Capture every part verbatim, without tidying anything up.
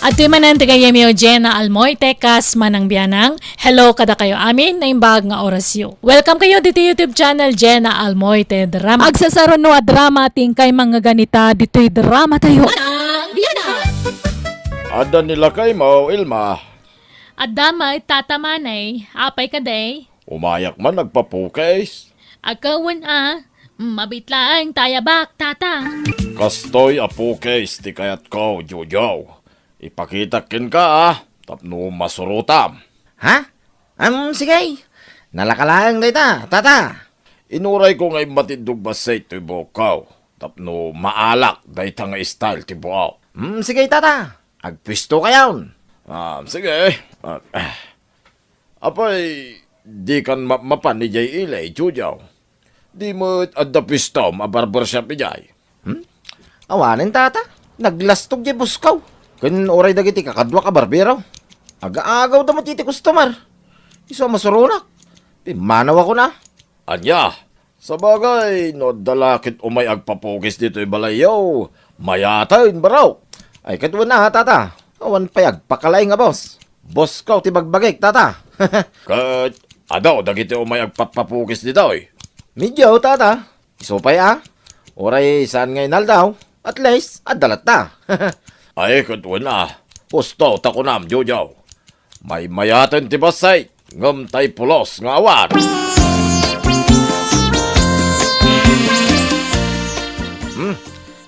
Adtoy manen ti gayyemyo, Jenna Almoite, kas manang bianang. Hello kadakayo amin, naimbag nga orasyo. Welcome kayo ditoy YouTube channel, Jenna Almoite Drama. Agsasaruno a drama ti inkay mangngeganita ditoy drama tayo. Manang bianang. Adda ni lakaymo, Ilma. Adda met, Tata Manay, apay kadi? Umayak man agpapukis. Agkawen a, mabit laeng ta ayabak, Tata. Kastoy a pukis ti kayatko, Jojo. Ipakitak kenka, a, tapno masurotam. Ha? Am, sige. Nalaka laeng dayta, Tata. Inuray ko nga immatiddog bassit toy buokko, tapno maalak dayta nga style ti buok. Hmm, sige, Tata. Agpuesto kayon. Ah, sige. Ah, ah. Apay, dikan mapmapan idiay ili, Jojo? Di met adda puestom a barbershop idiay? Hmm? Awanen, Tata. Naglastog diay boss ko. Ken uray dagiti kakaduak a barbero. Agaagawda met iti customer. Isu a masuronak. Pimmanawakon a. Ania? Sabagay, no adda la ket umay agpapukis ditoy balayyo, mayaten, barok. Ay, ket wen a, Tata. Awan pay agpakalaing a boss. Boss ko ti bagbagik, Tata. Ket adu dagiti umay agpapapukis ditoy? Medio, Tata. Isu pay a. Uray saan nga inaldaw, at least, adda latta. Ay, ket wen a. Husto ta kunam, Jojo. Maymayaten ti bassit, ngem tay pulos nga awan. Hmm,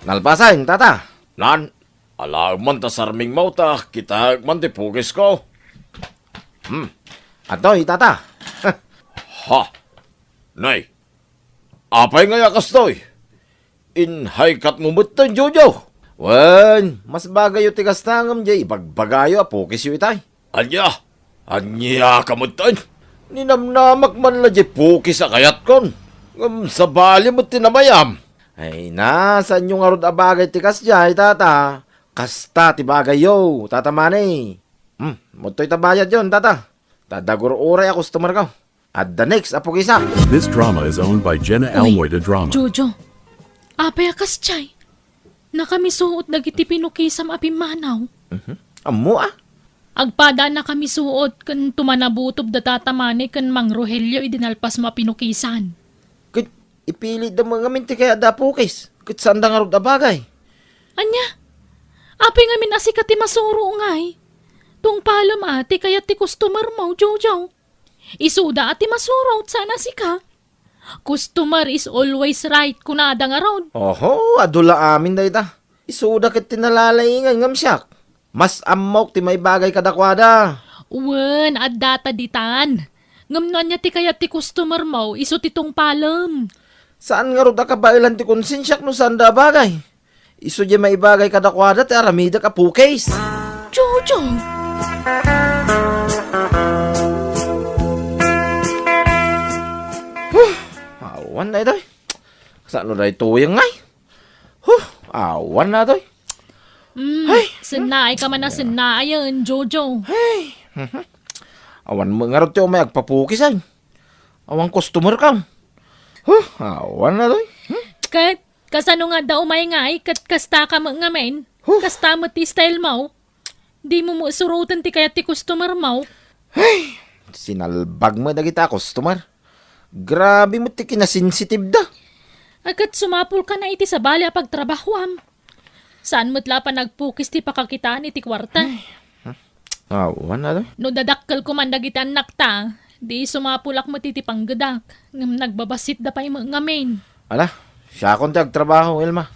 nalpasen, Tata. Nan, alaem man ta sarmingmo ta kitaek man ti pukisko. Hmm, adtoy, Tata. Ha? Nay, apay ngay a kastoy? Inhaykatmo metten, Jojo? Wen, mas bagayyo ti kasta ngem diay ibagbagayo a pukisyo itay. Ania? Ania ka metten? Ninamnamak man la diay pukis a kayatkon. Ngem sabali met ti namayam. Ay na, saanyo ngarud a bagay ti kasdiay, Tata. Kasta ti bagayyo, Tata Manny. Hmm, adtoy ta bayadyon, Tata. Ta dagur uray a customer ko. Adda next a pukisa. This drama is owned by Jenna Uy, Almoy de Drama. Jojo, apay a kasdiay? Nakamisuot dagiti pinukisam a pimmanaw. Mhm. Ammo a? Agpada a nakamisuot ken tumanabutob da Tata Manny ken Mang Rogelio idi nalpasmo a pinukisan. Ket ipilitda met ngamin ti kayatda a pukis, ket saanda ngarud a bagay. Ania? Apay ngamin a sika ti masuro ngay? Tungpalem a ti kayat ti customer mo, Jojo. Isuda a ti masurot, saan a sika. Customer is always right, kunada ngarud. Oho, adu la amin dayta. Isuda ket ti nalalaingan ngem siak. Mas ammok ti maibagay kadakuada. Wen, adda ta ditan. Ngem no ania ti kayat ti customer mo, isu ti tungpalem. Saan ngarud a kabaelan ti konsensiak no saanda a bagay. Isu diay maibagay kadakuada ti aramidek a pukis. Jojo! Huh, awan daytoy. Saan no daytoy ngay? Huh, awan daytoy. Mm, ay, sennaay ka man a sennaayen, Jojo. Ay, mhm. Awan met ngarud ti umay agpapukis ay. Awan customer ka. Huh, awan daytoy. Hmm? Ket kasano nga adda umay ngay ket kasta ka met ngamin? Huh. Kasta met ti style mo. Dimo met suroten ti kayat ti customer mo. Ay, sinalbag met dagita a customer. Grabe met ti kinasensitive da. Ay, ket sumapul ka na iti sabali a pagtrabahoam. Saan met la a panagpukis ti pakakitaan iti kuarta. Ay, hmm. Awan, adu. No dadakkel ko man dagiti annakta, di sumapulak met iti panggedak, ngem nagbabassit da pay met ngamin. Ala, siakon ti agtrabaho, Ilma.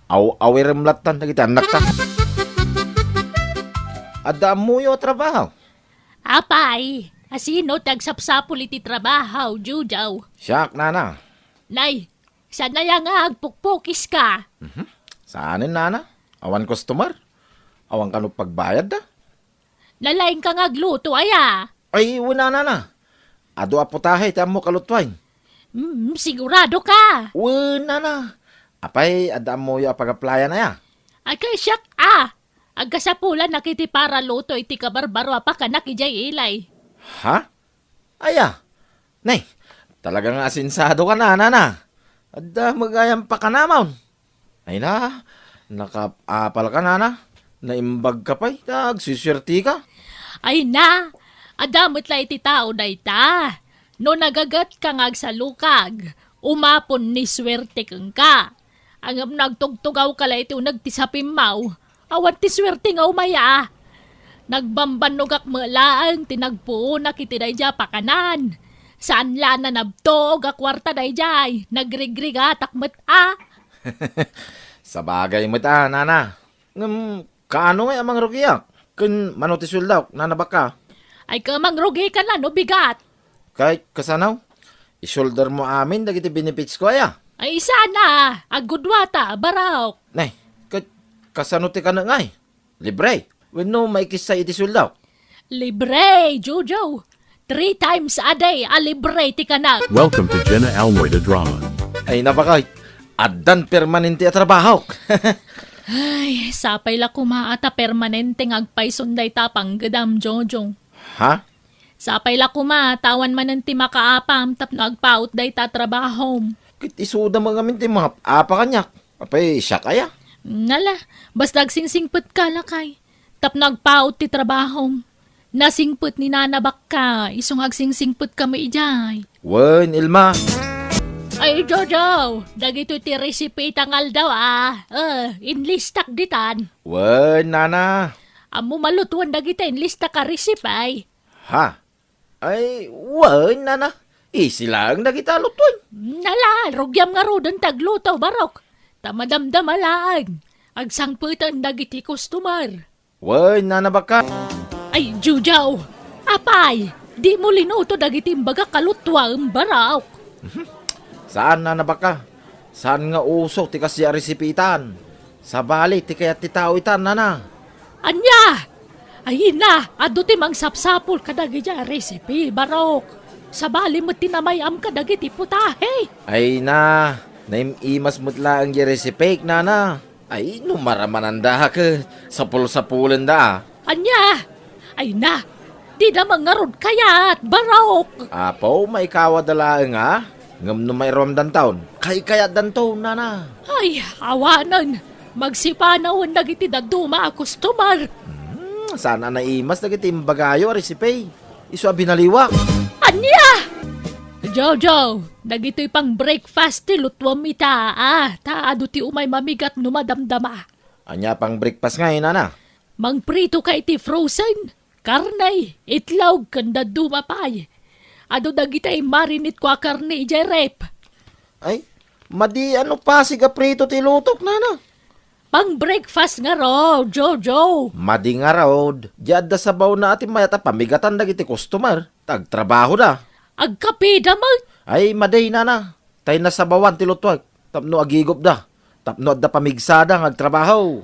Aw-awirem lattan dagiti annakta. Adda ammoyo a trabaho? Apay, asino ti agsapsapul iti trabaho, Jojo? Siak, nana. Nay, saan aya nga agpukpukis ka? Mhm. Saanen, nana. Awan customer. Awan kano pagbayadda. Nalaing ka nga agluto, aya? Ay, wen, nana. Adu a putahe ti ammok a lutuayen. Mm, sigurado ka? Wen, nana. Apay, adda ammoyo a pagaplayan, aya? Agka siak, a. Agkasapulan na kiti para luto iti kabarbaro a pakanak idiay ilay. Ha? Aya? Nay, talaga nga asensado ka, nana. Adda met gayam pakanamon. Ay na, nakaapal ka, nana. Naimbag ka pay, ta agsusuerti ka. Ay na, adda met la iti tao dayta. No nagaget ka nga agsalukag, umapon ni suerte kenka. Ngem no agtugtugaw ka la iti uneg ti sapimmaw, awan ti suerte nga umaya. Nagbambannogak met laeng ti nagpuonak iti daydiay a pakanan. Saan la a nanabtuog a kuarta daydiay, nagrigrigatak met a. Sabagay met a, nana. Ngem, kaano ngay a mangrugiak? Ken mano ti sueldaok, nana bakka? Ay, ka mangrugi ka na no bigat. Kay, kasano? Isoldarmo amin dagiti benefits ko, aya? Ay, sana, aggudua ta, baraok. Nay, ka-, kasano ti kanek ngay? Libre? Wenno maikissay iti sueldaok? Libre, Jojo. Three times a day a libre ti kanek. Welcome to Jenna Almoy the Drama. Ay, nabakay. Addan permanente a trabahok. Ay, sapay la koma a ta permanente nga agpayson dayta panggedam, Jojo. Ha? Sapay la koma, ta awan manen ti makaapam tapno agpaut dayta trabahom. Ket isuda met ngamin ti mangap-apa kaniak. Apay, siak aya? Nala, basta agsingsingpet ka, lakay. Tapno agpaut ti trabahom. Nasingpet ni Nana bakka, isu nga agsingsingpet kami idiay. Wen, Ilma. Ay, Jojo, dagitoy ti recipe ta nga aldaw, a. Eh, inlistak ditan. Wen, Nana. Ammom a lutoen dagita inlistak a recipe, ay. Ha? Ay, wen, Nana. Easy laeng dagita a lutoen. Nala, rugiam ngaruden ti agluto, barok. Ta madamdama laeng. Agsangpeten dagiti customer. Wen, Nana bakka. Ay, Jojo! Apay, dimo linuto dagiti imbagak a lutuaem, barok? Mhm. Saan, Nana bakka. Saan nga uso ti kasdiay a recipe itan. Sabali, ti kayat ti tao itan, Nana. Ania? Ay, ina, adu ti mangsapsapul kadagiti a recipe, barok. Sabali met ti namay-am kadagiti putahe. Ay, na, naim-imas met laeng di recipe, Nana. Ay, no maramananda, ket sapul-sapulenda, a. Ania? Ay na, dida man ngarud kayat, barok! Apo, maikawada laeng, a? Ngem no mairuamdanton, kaykayatdanto, nana. Ay, awanen, magsipanawen dagiti dadduma a customer. Hmm, saan a naimas dagiti imbagayo a recipe. Isu a binaliwak. Ania? Jojo, dagitoy pang breakfast ti lutuam ita, a, ta adu ti umay mamigat no madamdama. Ania pang breakfast ngay, nana? Mangprito ka iti frozen, karne, itlog, ken dadduma pay. Adu dagitay marinate ko a karne idiay ref. Ay, madi a no pasig a prito ti lutok, nana. Pang breakfast ngarud, Jojo. Madi ngarud, di adda sabawna a ti mayat a pamigatan dagiti customer, ta agtrabahoda. Agkapida met. Ay, madi, nana. Tay nasabawan ti lutuek tapno agigupda, tapno adda pamigsada nga agtrabaho.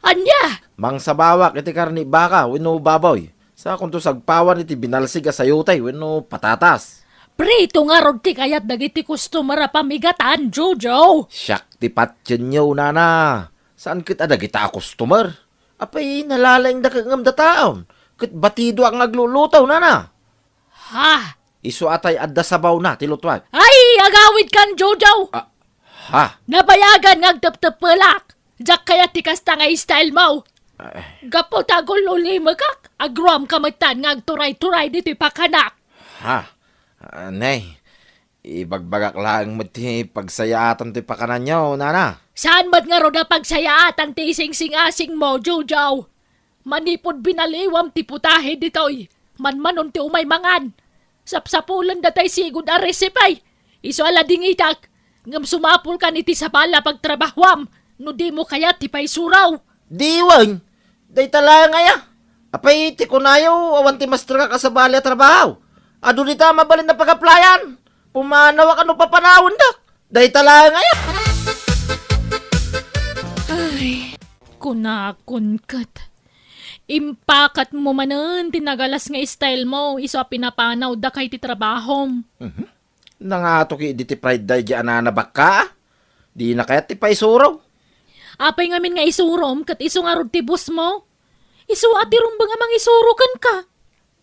Ania? Mangsabawak iti karne baka wenno baboy. Sakonto sagpawan iti binalsig a sayote wenno patatas. Prito ngarud ti kayat dagiti customer a pamigatan, Jojo. Siak ti patienyo, nana. Saan ket a dagita a customer? Apay, nalalaingda ket ngem dataon. Ket batidoak nga agluluto, nana. Ha? Isu a tay adda sabawna ti lutuan. Ay, agawidkan, Jojo! Ah, ha? Nabayagan nga agteptepelak. Diak kayat ti kasta nga style mo. Ay. Gapu ta agul-ulimekak, agruamka metten nga agturay-turay ditoy pakanak. Ha? Ah, nay, ibagbagak laeng met ti pagsayaatan ti pakananyo, nana. Saan met ngarud a pagsayaatan ti isingsingasing mo, Jojo? Manipud binaliwam ti putahe ditoy, manmanon ti umay mangan. Sapsapulen datay sigud a recipe. Isu a ladingitak, ngem sumapulkan iti sabali a pagtrabahuam no dimo kayat ti paisuraw. Diwen, dayta laeng aya. Apay ti kunayo, awan ti masterka a sabali a trabaho. Adu dita mabalin a pagaplayan. Pumanawak a no papanawendak. Dayta laeng aya. Ay, kunakon ket. Impakatmo manen ti nagalas nga style mo, isu a pinapanawda kay ti trabahom. Mhm. Nangato ki idi ti pride daydi a nanabakka? Dina kayat ti paisuro. Apay ngamin nga isurom ket isu ngarud ti boss mo? Isu a ti rumbeng a mangisuro kenka.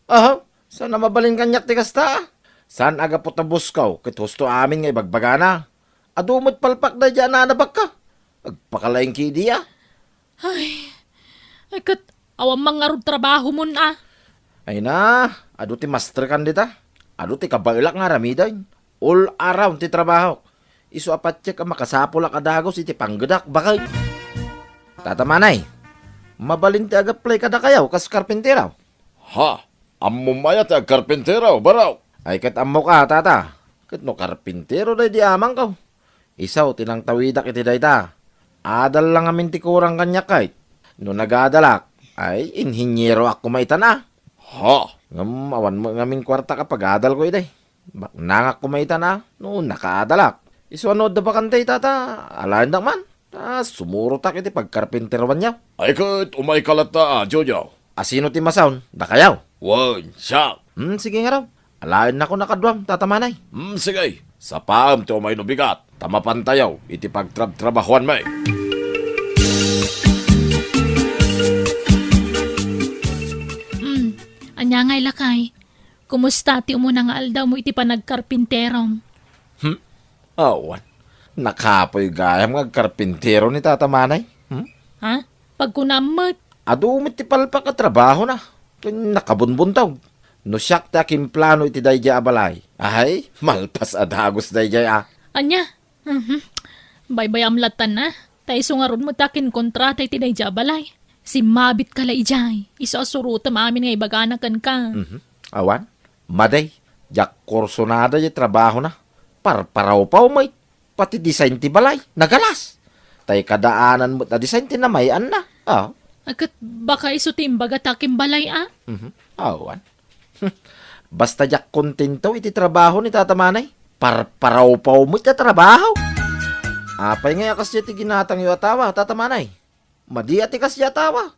Aha, saan a mabalin kaniak ti kasta? Saan a gapu ta boss ko ket husto amin nga ibagbagana? Adu met palpak daydi a nanabakka. Agpakalaing ki idi a. Ay, Ay ket, awan man ngarud trabahomon a. Ay na, adu ti masterkan dita. Adu ti kabaelak nga aramiden. All around ti trabahok. Isu a patiek a makasapulak a dagus iti panggedak, baket. Tata Manay, mabalin ti agaplay kadakayaw kas karpintero? Ha? Ammom aya ti agkarpintero, baro? Ay ket ammok a, tata. Ket no karpintero daydi amangko. Isu ti nangtawidak iti dayta. Adal la ngamin ti kurang kaniak ket. No nagadalak, ay, inhinieroak koma itan a. Ha? Ngem awan met ngamin kuartak a pagadalko idi. Baknangak koma itan a, no nakaadalak. Isu a no adda bakante, tata, alaendak man. Ta sumurotak iti pagkarpinteruanyo. Ay ket, umayka latta a, Jojo. Asino ti masaon? Dakayaw? Wen, siak. Hmm, sige ngarud. Alaennakon a kaduam, Tata Manay. Hmm, sige. Sapaem ti umay no bigat, ta mapantayo iti pagtrabtrabahuanmi. Hmm, ania ngay, lakay? Kumusta ti umuna nga aldawmo iti panagkarpinterom? Hmm? Awan. Nakapoy gayam nga agkarpintero ni Tata Manay. Hmm? Ha? Pagkunam met? Adu met ti palpak a trabahona. Ken nakabunbuntog. No siak ti akimplano iti daydiay a balay, ay, malpas a dagus daydiay a. Ania? Mhm. Baybayam latta a. Ta isu ngarud met ti akinkontrata iti daydiay a balay. Simmabitka la idiay. Isu a surotem amin nga ibagana kenka. Mhm. Awan. Madi, diak kursunada diay trabahona. Parparawpaw met. Pati design ti balay, nagalas. Tay kadaanan met a design ti namay-anna. Ah. Ket baka isu ti imbaga ti akimbalay a? Mhm. Awan. Basta diak kontento iti trabaho ni Tata Manay. Parparawpaw met a trabaho. Apay ngay a kasdiay ti ginatangyo a tawa, Tata Manay? Madi a ti kasdiay a tawa.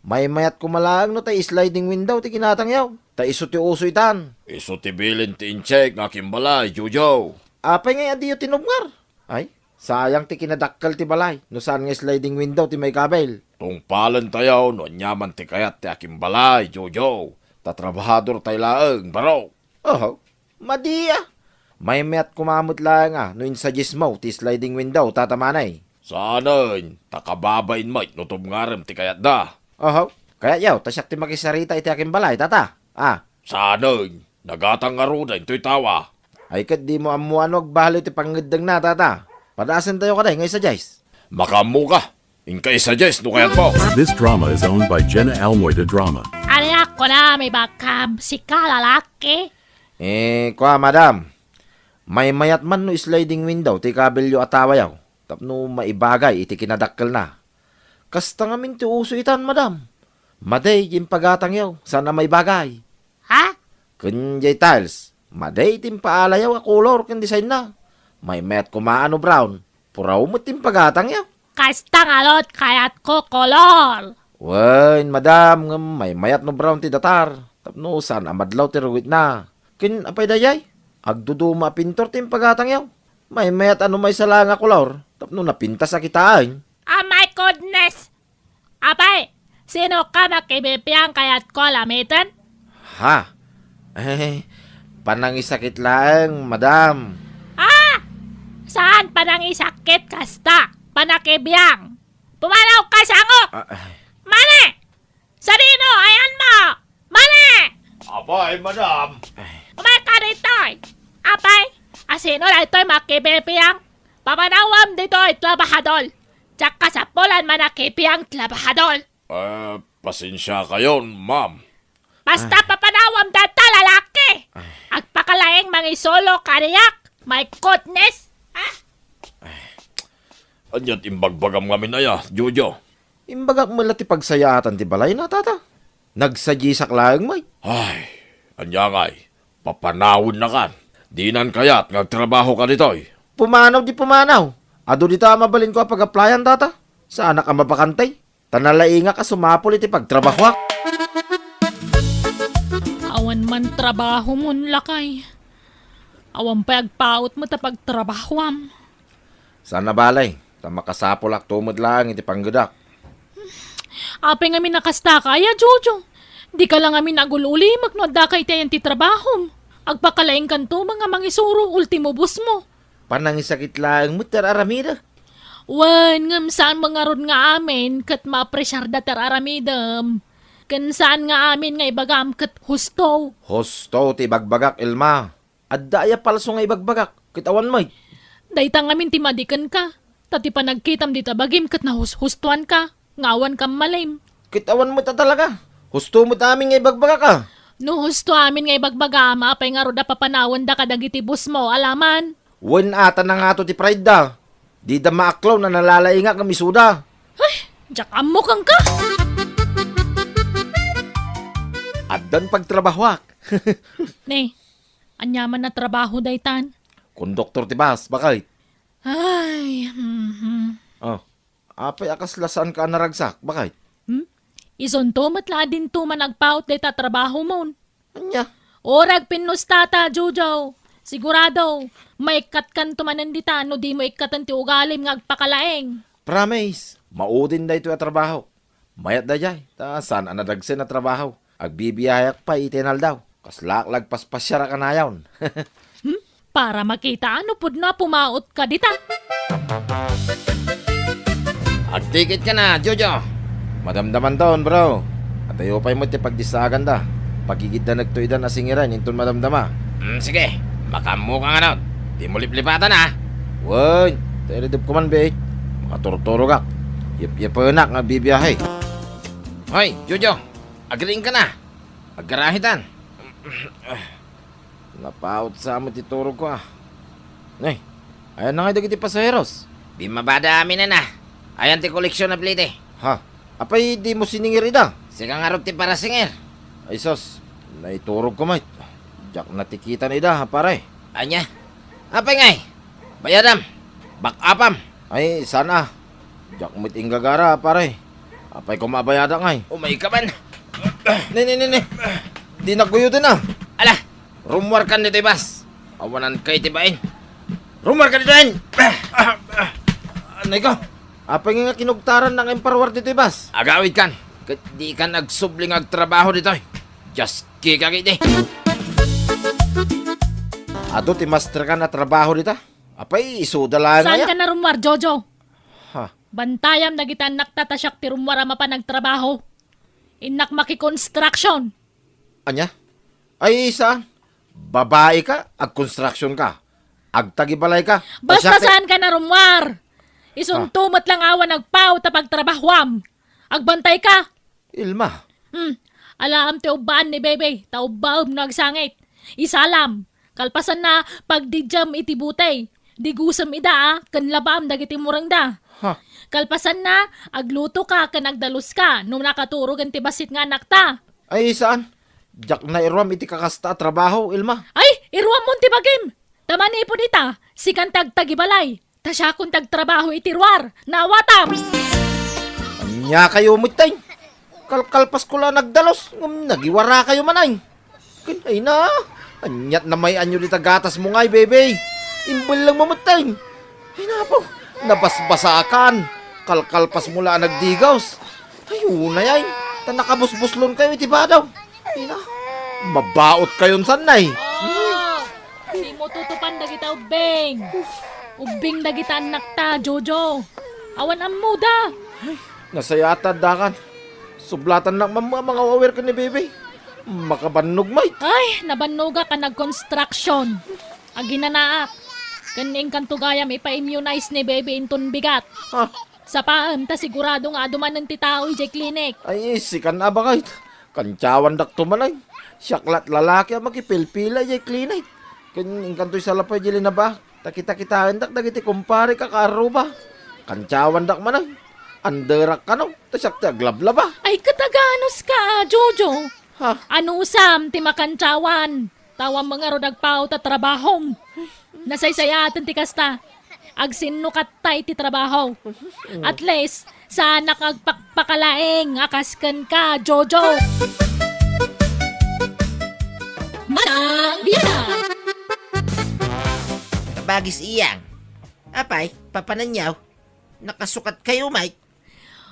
Maymayat koma laeng no tay sliding window ti ginatangyo. Ta isu ti uso itan. Isu ti bilin ti intiek nga akimbalay, Jojo. Apay ngay a diyo tinubngar? Ay, sayang ti kinadakkel ti balay no saan nga sliding window ti maikabil. Tungpalentayo no aniaman ti kayat ti akimbalay, Jojo. Ta trabahadortay laeng, baro. Oho, madi a. Maymayat koma met laeng a no insuggest mo ti sliding window, Tata Manay. Saanen, ta kababain met no tubngarem ti kayatda. Oho, kayatyo ta siak ti makisarita iti akimbalay, Tata. Ah. Saanen, nagatang ngaruden toy tawa. Ay ket dimo ammo a no agbaliw ti pangngeddengna, Tata. Padaasentayo kadi nga isuggest. Makaammoka. Inka isuggest no kayatmo. This drama is owned by Jenna Almoy de Drama. Ania, kunam, ibagkam, sika lalaki? Eh, kua, madam. Maymayat man no sliding window ti ikabilyo a tawayo tapno maibagay iti kinadakkelna. Kasta ngamin ti uso itan, madam. Madi ti impagatangyo, saan a maibagay. Ha? Ken diay tiles, madi ti impaalayo a kolor ken designna. Maymayat koma a no brown, puraw met ti impagatangyo. Kasta ngarud kayatko kolor. Wen, madam, ngem maymayat no brown ti datar, tapno saan a madlaw ti ruwitna. Ken apay dayay? Agduduma a pintor ti impagatangyo. Maymayat a no maysa laeng a kolor, tapno napintas a kitaen. Oh my goodness! Apay, sino ka makibibiang kayatko a lamiten? Ha? Eh, panangisakit laeng, madam. Ah! Saan panangisakit kasta? Panakibiang! Pumanaw ka, sango! Ah, ah. Mani! Sadino, ayanmo! Mani! Apay, madam. Umayka ditoy! Apay, asino daytoy makibibiang? Papanawam ditoy, trabahador! Diak kasapulan manakibiang, trabahador! Eh, pasensiakayon, ma'am. Basta papanawam dayta, lalaki! Agpakalaing mangisuro kaniak! My goodness! Ah! Ania't imbagbagam ngamin aya, Jojo? Imbagak met la ti pagsayaatan ti balayna, Tata. Nagsadisak laeng met. Ay, ania ngay, papanawennakan. Dinan kayat nga agtrabahoka ditoy. Pumanaw di pumanaw. Adu dita a mabalinko a pag-applyan, Tata. Saanak a mabakante. Ta nalaingak a sumapul iti pagtrabahoak. Awan man trabahomon, lakay. Awan pay agpaut met a pagtrabahoam. Saan a bale, ta makasapulakto met laeng iti panggedak. Apay ngamin a kastaka aya, Jojo? Dika la ngamin agul-ulimek no addaka iti ayan ti trabahom. Agpakalaingkanto met nga mangisuro, ultimo boss mo. Panangisakit laeng met ti ar-aramidek. Wen, ngem saan mo ngarud nga amin ket maapresiarda ti ar-aramidem. Ken saan nga amin nga ibagam ket husto. Husto ti ibagbagak, Ilma. Adda aya palso nga ibagbagak, ket awan met. Dayta ngamin ti madi kenka, ta ti panagkitam dita bagim ket nahushustoanka, nga awan kammalim. Ket awan met a talaga. Husto met amin nga ibagbagak, a. No husto amin nga ibagbagam, apay ngarud a papanawenda kadagiti boss mo, alaman? Wen a, ta nangato ti pride da. Dida maaklon a nalalaingak ngem isuda. Ay, diak ammo kenka. Addan pagtrabahoak. Ne, aniaman a trabaho daytan? Konduktor ti bus, bakit? Ay, mhm. Oh, apay a kasla saanka a naragsak, bakit? Hmm? Isunto met la a dinto man agpaut dayta trabahomon. Ania? Uray agpinnustata, Jojo. Sigurado, maikkatkanto manen dita no dimo ikkaten ti ugalim nga agpakalaing. Promise, maudin daytoy a trabaho. Mayat daydiay, ta saan a nadagsen a trabaho. Agbibiyaheak pay iti inaldaw. Kaslaak la agpaspasiar a kanayon. Hmm? Para makita no pudno a pumautka dita. Agtikitka na, Jojo. Madamdamanton, bro. Adayo pay met ti pagdissaaganda. Pagigiddanekto idan a singiren inton madamdama. Mm, sige. Makaammoka ngarud. Dimo liplipatan, a. Wen, ta iridepko man, be. Makaturturogak. Yapyapenak nga agbibiyahe. Hoy, Jojo. Agriingka na. Aggarahitan. Napaut sa met ti turogko, a. Nay, ayanna ngay dagiti pasaheros? Bimmabada amin a. Ayan ti koleksion a plete. Ha? Apay dimo siningir ida? Sika ngarud ti parasingir. Ay sus, naiturogko met. Diak natikitan ida, pare. Ania? Apay ngay? Bayadam. Back-upam. Ay, saan a. Diak met inggagara, pare. Apay koma a bayadak ngay? Umayka man. Ne, ne, ne, ne. Dinak guyoten a. Ala, rummuarkan ditoy bus. Awanan kay ti bain. Rummuarkan ditoy. Anay ko. Apay nga kinugtaran nga imparuar ditoy bus? Agawidkan. Ket dikan agsubli nga agtrabaho ditoy. Just kikak iti. Adu ti masterkan a trabaho dita. Apay, isuda laeng aya. Saanka a rummuar, Jojo? Ha? Bantayam dagiti annakta ta siak ti rummuar a mapan agtrabaho. Innak makikonstruction. Ania? Ay, saan? Babaika, agkonstruction ka. Agtagibalay ka. Basta siak ti saanka a rummuar. Isunto met lang awan agpaut a pagtrabahoam. Agbantayka. Ilma. Hmm. Alaam ti ubbaan ni Bebe, ta ubbaem no agsangit. Isalam. Kalpasanna, pagdidiam iti butey. Digusem ida, a, ken labaam dagiti murengda. Ha? Kalpasanna, aglutoka ken agdaluska no nakaturogen ti bassit nga anakta. Ay, saan? Diak nairuam iti kakasta a trabaho, Ilma. Ay, iruammon ti bagim. Ta manipud ita, sikan ti agtagibalay. Ta siakon ti agtrabaho iti ruar, naawatam! Ania kayo met tay? Kalkalpas ko la nagdalos, ngem nagiwara kayo man ay. Ken ay na, aniat na may anyo dita gatas mo ngay, bebe. Imbelleng mo met tay. Ay napo, nabasbasakan. Kalkalpas mo la nagdigos. Ay, unay ay, ta nakabusbuslon kayo iti badaw. Ina, mabaot kayon sannay. Ah, dimo tutupan dagita ubbing. Ubbing dagita annakta, Jojo. Awan ammoda. Nasayata, dakan. Sublatannak mamma a mangawawir ken ni Bebe. Makabannog met. Ay, nabannogak a nagkonstruction. Aginanaak. Ken inkanto gayam ipa-immunize ni Bebe inton bigat. Ha? Sapaem ta sigurado nga adu manen ti tao idiay klinik. Ay, sikan a bakit? Kantiawandakto man ay. Siak la't lalaki a makipilpila idiay klinik. Ken inkantoy salapay di linaba. Ta kita-kitaendak dagiti kumparek a kaarruba. Kantiawandak man ay. Anderak kano, ta siak ti aglablaba. Ay, ket aganuska, Jojo. Ha? Anusam ti makantiawan? Tawa mangarud agpaut a trabahom. Nasaysayaten ti kasta. Agsinnukatta iti trabaho. At least, saanak agpakpakalaeng a kas kenka, Jojo. Manang biada! Kabagis iyang. Apay, papananyaw? Nakasukat kayo, Mike?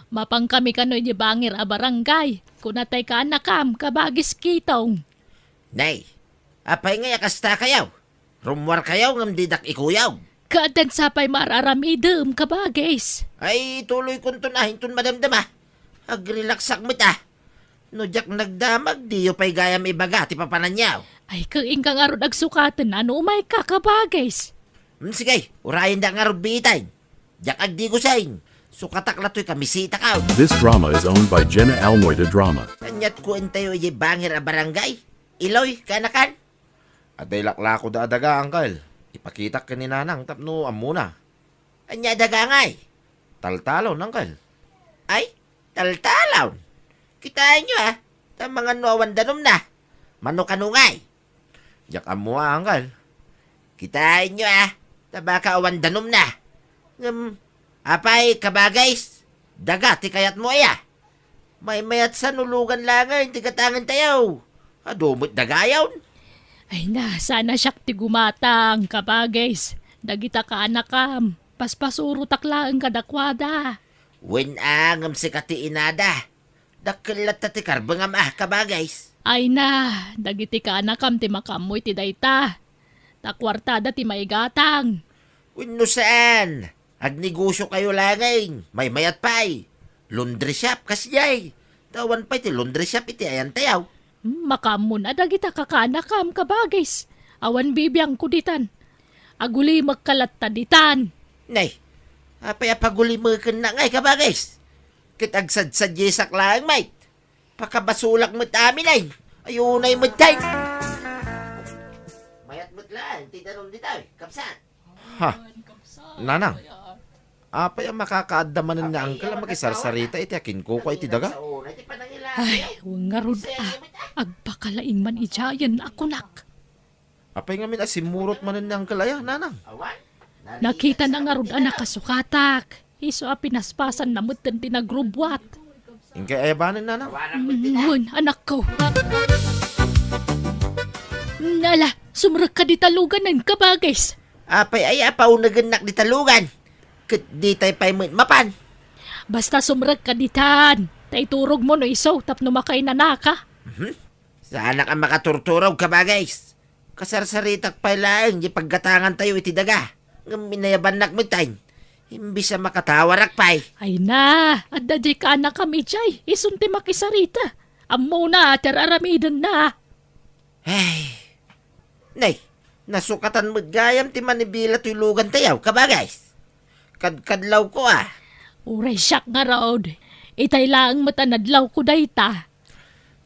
Mapankami kano iti bangir a barangay. Kunatay kaanakam, kabagis Kitong. Nay, apay nga kasta kayaw? Rummuar kayaw ngem didak ikuyog. Kaaddan sa pay mar-aramidem, kabagis. Ay, tuloy kunton a, inton madamdama. Agrelaksak met a. No diak nagdamag, diyo pay gayam ibaga ti papananyo. Ay, ket inka ngarud agsukaten a no umayka, kabagis. Hmm, sige, urayen da ngarud biitayen. Diak agdigosayen. Sukatak la toy kamisita ka. This drama is owned by Jenna Almoy de Drama. Kaniat ko intayo iti bangir a barangay. Iloy, kaanakan? Adda ilaklako da a daga, angkel. Ipakitak ken ni Nanang tapno ammona. Ania a daga ngay? Taltalon, angkel. Ay, taltalon. Kitaenyo, a. Ta mangan no awan danumna. Mano kano ngay? Diak ammo a, angkel. Kitaenyo, a. Ta baka awan danumna. Ngem, apay, kabagis? Daga ti kayatmo aya? Maymayat sa no lugan laeng ti gatangentayo. Adu met dagayon. Ay na, saan a siak ti gumatang, kabagis. Dagita kaanakam, paspasurotak laeng kadakuada. Wen a, ngem sika ti inada. Dakkel latta ti karbengam a, kabagis. Ay na, dagiti kaanakam ti makaammo iti dayta. Ta kuartada ti maigatang. Wenno saan? Agnegosyokayo laengen, maymayat pay. Laundry shop, kasdiay. Ta awan pay ti laundry shop iti ayantayo. Hmm, makaammon a dagita kakaanakam, kabagis. Awan bibiangko ditan. Agulimekka latta ditan. Nay, apay a pagulimekennak ngay, kabagis? Ket agsadsadiasak laeng met. Pakabasolak met amin ay. Ay, unay met tay. Mayat met laeng ti danum ditoy, kabsat. Ha? Nanang, apay a makakaadda manen ni angkel a makisarsarita iti akinkukua iti daga? Ay, wen ngarud a, agpakalaing man idiayen a kunak. Apay ngamin a simmurot manen ni angkel aya, nanang? Nakitana ngarud a nakasukatak. Isu a pinaspasanna metten ti nagrubbuat. Inkay ayabanen, nanang? Mm, wen, anakko. Nala, sumrekka dita luganen, kabagis. Apay aya a paunegennak dita lugan? Ket ditay pay met mapan. Basta sumrekka ditan, ta iturogmo no isu tapno makainanaka. Mhm. Saanak a makaturturog, kabagis. Kasarsaritak pay laeng ti paggatangantayo iti daga. Ngem inayabannak metten. Imbes a makatawarak pay. Ay na, adda diay kaanakam idiay, isun ti makisarita. Ammona ti ar-aramidenna. Ay. Nay, nasukatan met gayam ti manibila toy lugantayo, kabagis. Kadkadlawko a. Uray siak ngarud. Itay laeng met a nadlawko dayta.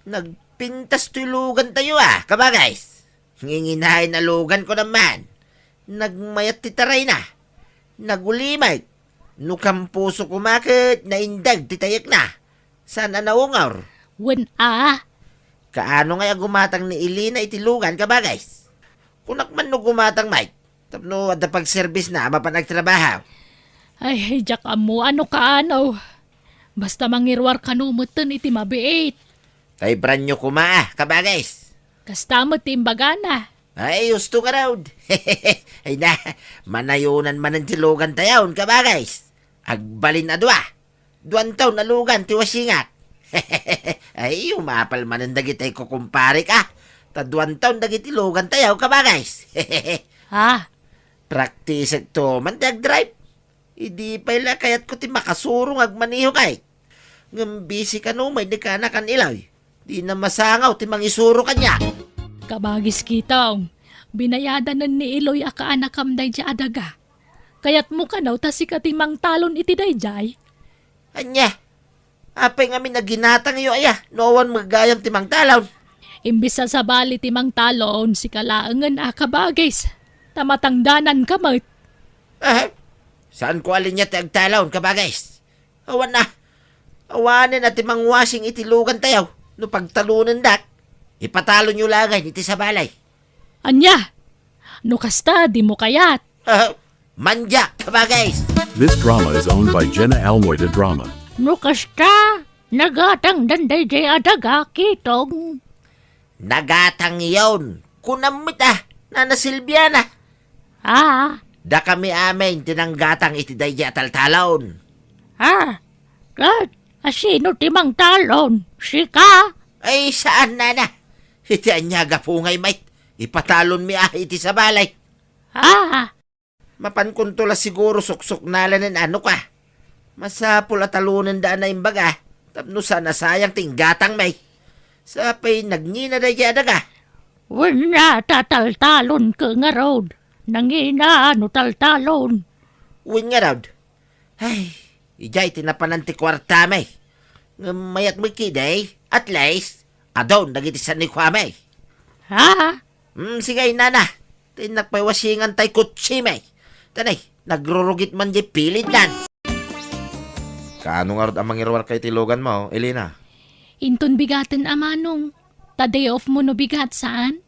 Nagpintas toy lugantayo a, kabagis. Nginginaen a lugan ko naman. Nagmayat ti tarayna. Nagulimek. No kampuso koma ket naindeg ti tayekna. Saan a naungor. Wen a. Kaano ngay a gumatang ni Elena iti lugan, kabagis? Kunak man no gumatang met. Tapno adda pagserbisna a mapan agtrabaho. Ay, diak ammo a no kaano. Basta mangiruar kano metten iti mabiit. Tay branyo koma a, kabagis. Kasta met ti imbagana. Ay, husto ngarud. Ay na, manayonan manen ti lugantayon, kabagis. Agbalin a dua. Duantaw a lugan ti wasingak. Ay, umapal manen dagitay kukumparek a. Ta duantaw dagiti lugantayo, kabagis. Ha? Praktisekto man ti agdrive. Idi pay la kayatko ti makasuro nga agmaneho kay. Ngem busy kano met ni kaanakan Iloy. Dina masangaw ti mangisuro kaniak. Kabagis Kitong, binayadanen ni Iloy a kaanakam daydiay a daga. Kayatmo kano ta sika ti mangtalon iti daydiay? Ania? Apay ngamin a ginatangyo aya no awan met gayam ti mangtalon? Imbes a sabali ti mangtalon, sika laengen a kabagis. Ta matangdananka met. Ah, saanko a linia ti agtalon, kabagis. Awan a. Awanen a ti mangwasing iti lugantayo no pagtalonendak. Ipatalonyo laengen iti sabali. Ania? No kasta, dimo kayat. Ah, mandiak, kabagis. This drama is owned by Jenna Almoy de Drama. No kasta, nagatangdan daydiay a daga, Kitong. Nagatangyon. Kunam met a, Nana Silviana. Ah. Dakami amin ti nanggatang iti daydiay a taltalon. Ah, ket asino ti mangtalon? Sika? Ay, saan, Nana. Iti ania a gapu ngay met, ipatalonmi a iti sabali. Ah, Mapankonto la siguro suksuknalanen a no ka. Masapul a talonenda a naimbag a, tapno saan a sayang ti inggatangmi. Sapay nagngina daydiay a daga. Wen a, ta taltalonka ngarud. Nangina no taltalon. Wen ngarud. Ay, idiay ti napanan ti kuartami. Ngem mayat met ketdi, at least, adun dagiti sanikuami. Ha? Hmm, sige, nana. Ta innak pay wasingan tay kotsemi. Ta nay, nagrurugit man diay pilidnan. Kaano ngarud a mangiruarka iti luganmo, Elena? Inton bigaten a manong. Ta day off mo no bigat, saan?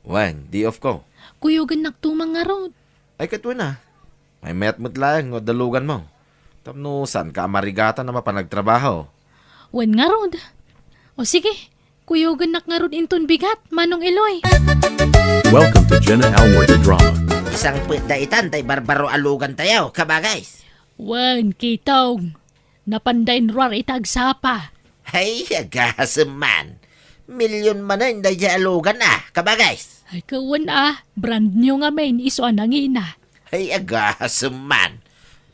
Wen, day off ko. Kuyogennakto man ngarud. Ay, ket wen a. Maymayat met laeng no adda luganmo. Tapno saanka a marigatan a mapan agtrabaho. Wen ngarud. O sige, kuyogennak ngarud inton bigat, Manong Eloy. Welcome to Jenna Almuerta Drama. Sangpetda itan tay barbaro a lugantayo, kabagays. Wen, Kitong. Napanda inruar ita agsapa. Ay, agasem man. Milyon manen daydiay a lugan a, kabagays. Ay, kawen a, brand new ngamin, isu a nangina. Ay, agasem man.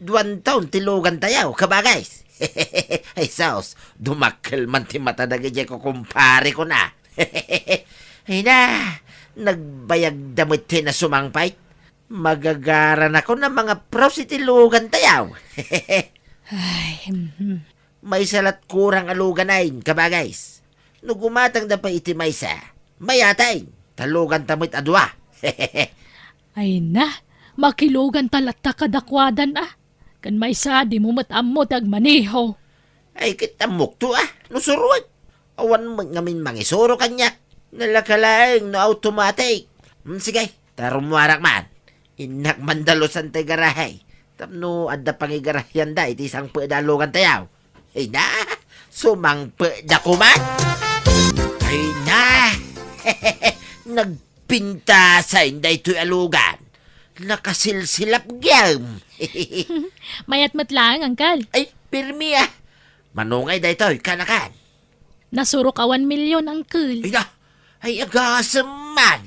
Duan taon ti lugantayo, kabagays. Ay, sus, dumakkel man ti mata dagiti kukumpareko na. Ay na, nagbayagda met ti nasumangpet. Magagaranakon a mangapros iti lugantayo. Ay, mhm. Maysa lat kurang a luganen, kabagays. No gumatangda pay iti maysa, mayaten, ta luganta met a dua. Ay na, makiluganta latta kadakuadan a. Ken maysa, dimo met ammo ti agmaneho. Ay, ket ammokto a, no suroek. Awan met ngamin mangisuro kaniak. Nalaka laeng no automatic. Hmm, sige, ta rummuarak man. Innak mandalusan tay garahe. Tapno adda pangigarahianda iti sangpetda a lugantayo. Ay na, sumangpetda koma. Ay na, nagpintasen daytoy a lugan. Nakasilsilap gem. Mayat met laeng, Uncle. Ay, pirmi a. Manungay daytoy, kanakan. Nasurok a one million, Uncle. Ay na, ay agasem man.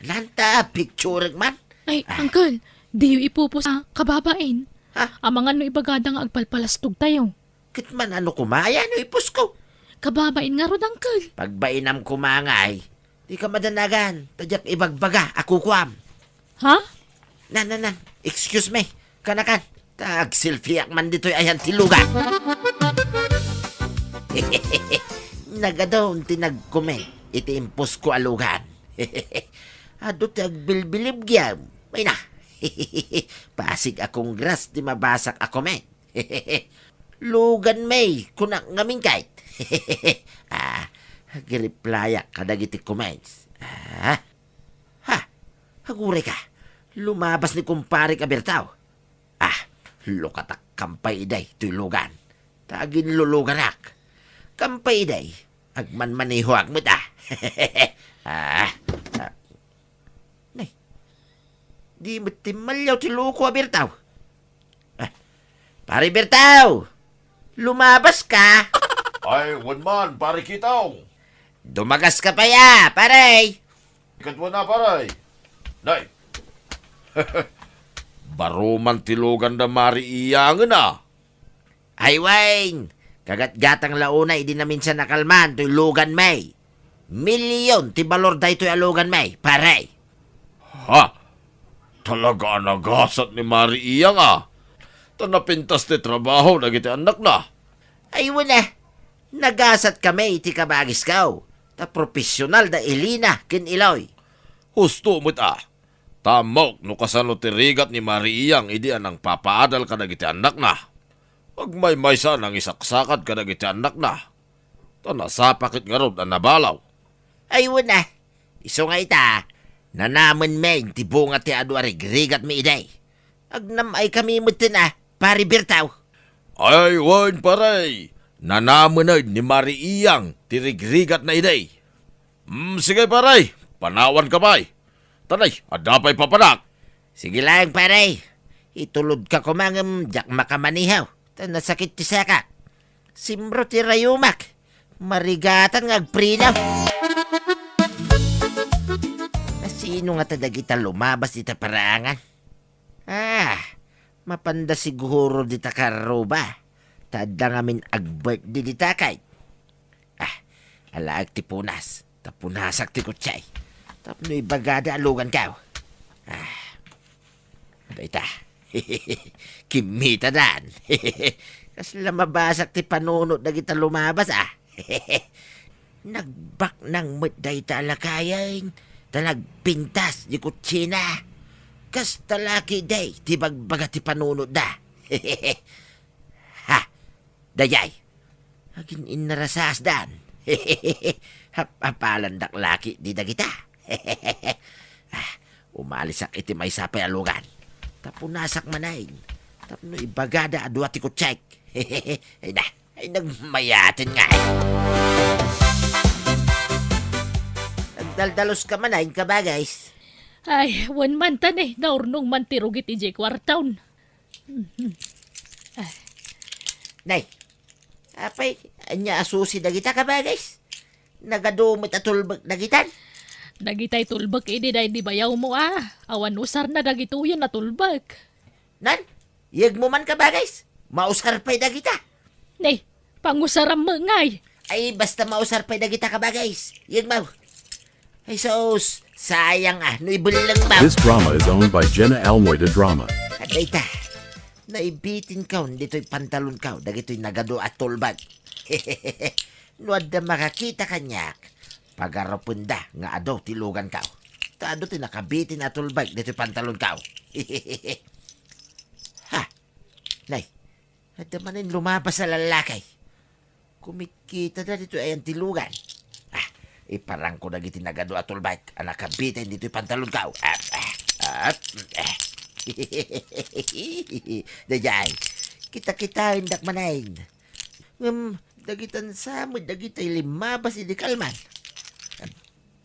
Lanta, picturek man. Ay, ah. Uncle, diyo ipupos a kababain. Ha? Amangan no ibagada nga agpalpalastogtayo. Ket man ano koma, ay ano ipusko? Kababain ngarud, Uncle. Pagbainam koma ngay, dika madanagan, ta diak ibagbaga a kukuam. Ha? Nan, nan, nan, excuse me, kanakan, ta agselfieak man ditoy ayan ti lugan. Nagadun ti nag-comment iti imposko a lugan. Adu ti agbilbilibgem. Ay na, pasig a congrats ti mabasak a comment. Lugan mi, kunak ngamin ket. Ah, agreplyak kadagiti comments. Ah, ha, aguray ka. Lumabas ni kumparek a Bertaw. Ah, lukatak kampay iday toy lugan. Ta aginluluganak. Kampay iday, agmanmanehoak met a. Ah, ah. Nay, di met timmalliaw ti loko a Bertaw. Ah, Pare Bertaw! Lumabas ka? Ay, wen man, Pare Kitong. Dumagas ka pay a, pare! Ket wen a, pare. Nay. Baro man ti lugan da Mari Iyangen a. Ay wen, kagatgatang la unay idi naminsan a kalman toy lugan mi. Milyon ti balor daytoy a lugan mi, pare. Ha? Talaga a nagasat ni Mari Iyang a. Ta napintas ti trabaho dagiti annakna. Ay wen a, nagasat kami iti kabagisko. Ta profesional da Elena ken Eloy. Husto met a. Ta ammok no kasano ti rigat ni Mari Iyang idi a nangpapaadal kadagiti annakna. Agmaymaysa a nangisaksakad kadagiti annakna. Ta nasapa ket ngarud a nabalaw. Ay wen a, isu nga ita, nanamen mi ti bunga ti adu a rigrigat mi idi. Agnam-ay kami metten a, Pare Bertaw. Ay wen, pare, nanamen ni Mari Iyang ti rigrigatna idi. Mm, sige, pare, panawanka pay. Ta nay, adda pay papanak. Sige laeng, pare. Itulodka koma ngem diak makamaneho. Ta nasakit ti saka. Simro ti rayumak. Marigatan nga agpreno. Asino ngata dagita lumabas ita paraangan? Ah, mapanda siguro dita karruba. Ta adda ngamin ag-birthday dita kay. Ah, alaek ti punas. Ta punasak ti kutsay. Tapno ibagada a lugankaw. Ah, dayta. Kimmitadan. Kasla mabasak ti panunot dagita lumabas, ah. Nagbaknang met dayta a lakayen, ta nagpintas di kutsina. Kasta la ketdi ti bagbaga ti panunotda. Ha! Dayay! Agin-innarasasdan. Hap-hapalandak la ketdi dagita. Ah, umalisak iti maysa pay a lugan. Ta punasak manen. Tapno ibagada a dua ti kutsek. Ay na, ay nagmayaten nga. Nagdaldalos ka manen, kabagis. Ay, wen man ta ne, naurnong man ti rugit idiay kuartaon. Nay, apay, ania a susi dagita, kabagis? Nagadu met a tulbek dagitan? Dagitay tulbek idi daydi bayawmo a. Awan usarna dagitoyen a tulbek. Nan, yegmo man, kabagis. Mausar pay dagita. Nay, pangusaram met ngay. Ay, basta mausar pay dagita, kabagis. Yegmo. Ay, sus, sayang a, no ibellengmo. This drama is owned by Jenna Almoy de Drama. Adayta, naibitinko ditoy pantalonko, dagitoy nagadu a tulbek. No adda makakita kaniak, pagarupenda nga adu ti luganko. Ta adu ti nakabitin a tulbek ditoy pantalonko. Ha, nay, adda manen lumabas a lallaki. Kumikita da ditoy ayan ti lugan. Ah, iparangko dagiti nagadu a tulbek a nakabitin ditoy pantalonko. Ah, ah, ah, ah. Dayay, kita-kitaendak manen. Ngem, dagitan sa met dagitay limmabas idi kalman.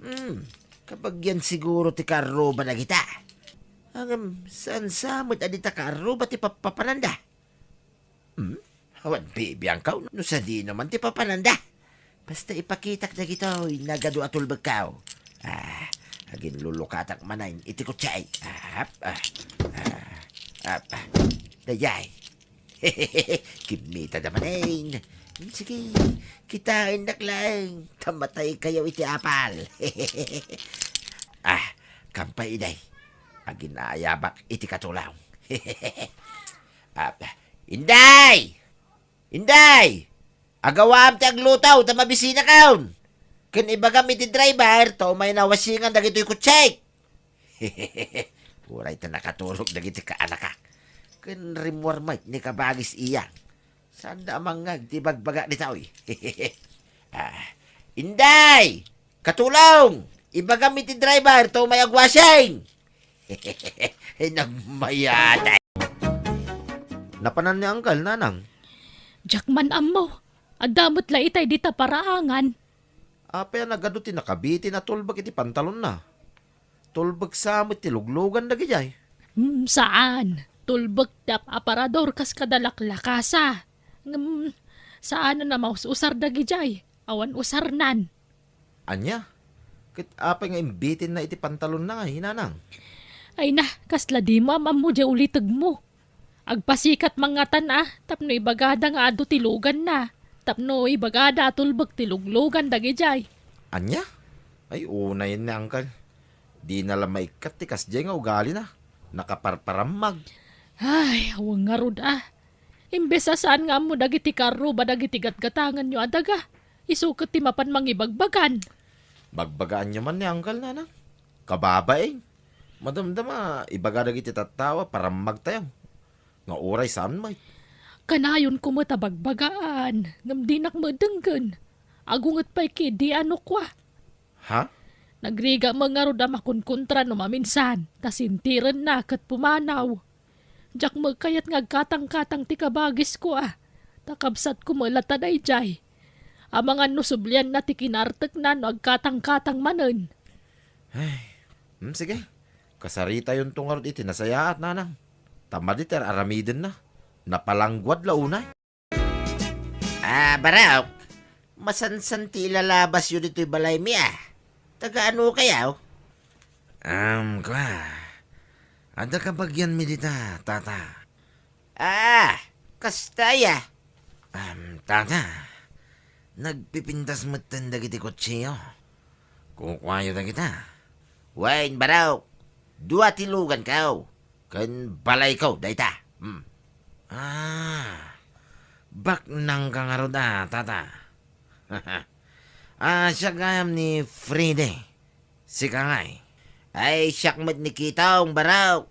Hmm, kabagian siguro ti kaarruba dagita. Ngem, saan sa met a dita kaarruba ti pappapananda? Hmm? Awan bibiangko no sadino man ti papananda. Basta ipakitak dagitoy nagadu a tulbekko. Ah, aginlulukatak manen iti kutsay. Ah, ah, ah, ah, ah. Dayay. Kimmita da manen. Sige, kitaendak laeng. Ta mataykayo iti apal. Ah, kampay iday. Aginayabak iti katulong. Ah, Inday! Inday! Agawam ti agluto ta mabisinakon. Ken ibagam iti driver ta umayna wasingan dagitoy kutsek. Uray ta nakaturog dagiti kaanakak. Ken rimmuar met ni Kabagis Iyang. Saanda a mangngeg ti bagbaga ditoy. Ah, Inday! Katulong! Ibagam iti driver ta umay agwasing! Nagmayat. Napanan ni Uncle, Nanang? Diak man ammo. Adda met la itay dita paraangan. Apay a nagadu ti nakabitin a tulbek iti pantalonna? Tulbek sa met ti luglugan dagidiay. Hmm, saan. Tulbek ti ap-aparador kas kada laklakasa. Ngem, saan a maus-usar dagidiay. Awan usarnan. Ania? Ket apay nga imbitinna iti pantalonna ngay, Nanang? Ay na, kasla dimo am-ammo diay ulitegmo. Agpasikat mangngatan a, tapno ibagada nga adu ti luganna. Tapno ibagada a tulbek ti luglugan dagidiay. Ania? Ay, unayen ni Uncle. Dina la maikkat ti kasdiay nga ugalina. Nakaparparammag. Ay, awan ngarud a. Imbes a saan nga ammo dagiti karruba dagiti gatgatanganyo a daga, isu ket ti mapan mangibagbagan. Bagbagaanyo man ni Uncle, Nanang. Kababain. Madamdama, ibaga dagiti tattao a parammagtayo. Nga uray saan met. Kanayonko met a bagbagaan, ngem dinak met denggen. Agunget pay ketdi a nukua. Ha? Nagrigat met ngarud a makonkontra no maminsan, ta sintirenna ket pumanaw. Diak met kayat nga agkatangkatang ti kabagisko a, ta kabsatko met latta daydiay. Amangan no sublianna ti kinartekna no agkatangkatang manen. Ay, hmm, sige. Kasaritayonto ngarud iti nasayaat, Nanang. Ta madi ti ar-aramidenna. Napalangguad la unay. Ah, Barok, masansan ti ilalabasyo ditoy balaymi a. Taga ano kayaw? Um, kwa. Adda kabagianmi dita, tata. Ah, kasta aya? Am, tata, nagpipintas metten dagiti kutsiyo. Kukuayo dagita. Wen, barok, dua ti luganko, ken balayko dayta. Hmm. Ah, baknangka ngarud a, tata. Ah, siak gayam ni Fride. Sika ngay. Ay, siak met ni Kitong, barok.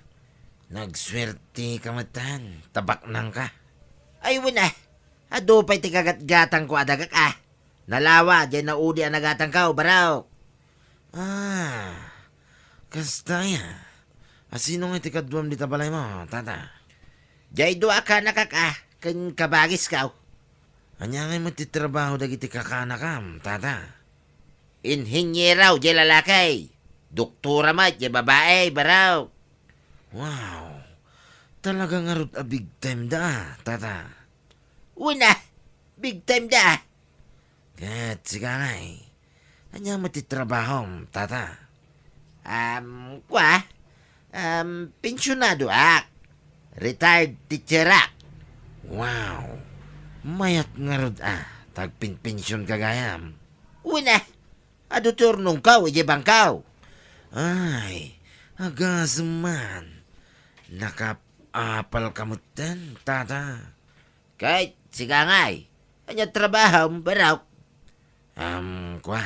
Nagsuerteka metten, ta baknangka. Ay, wen a. Adu pay ti kagatgatangko a dagak a. Nalawa, diay naudi a nagatangko, barok. Ah, kasta aya. A, sino ngay ti kaduam dita balaymo, tata? Diay dua a kanakak a, ken kabagisko. Ania ngay met ti trabaho dagiti kakanakam, tata? Inhiniero diay lalaki. Doktora met diay babai, barok. Wow. Talaga ngarud a big time da, tata. Wen a, big time da. Ket sika ngay, ania met ti trabahom, tata? Am, kua, am, pensionadoak. Retired teacherak. Wow. Mayat ngarud a, ta agpenpensionka gayam. Wen a, adu ti urnongko idiay bangko. Ay, agasem man. Nakaap-apalka metten, tata. Ket sika ngay, ania trabahom, barok? Am, kua,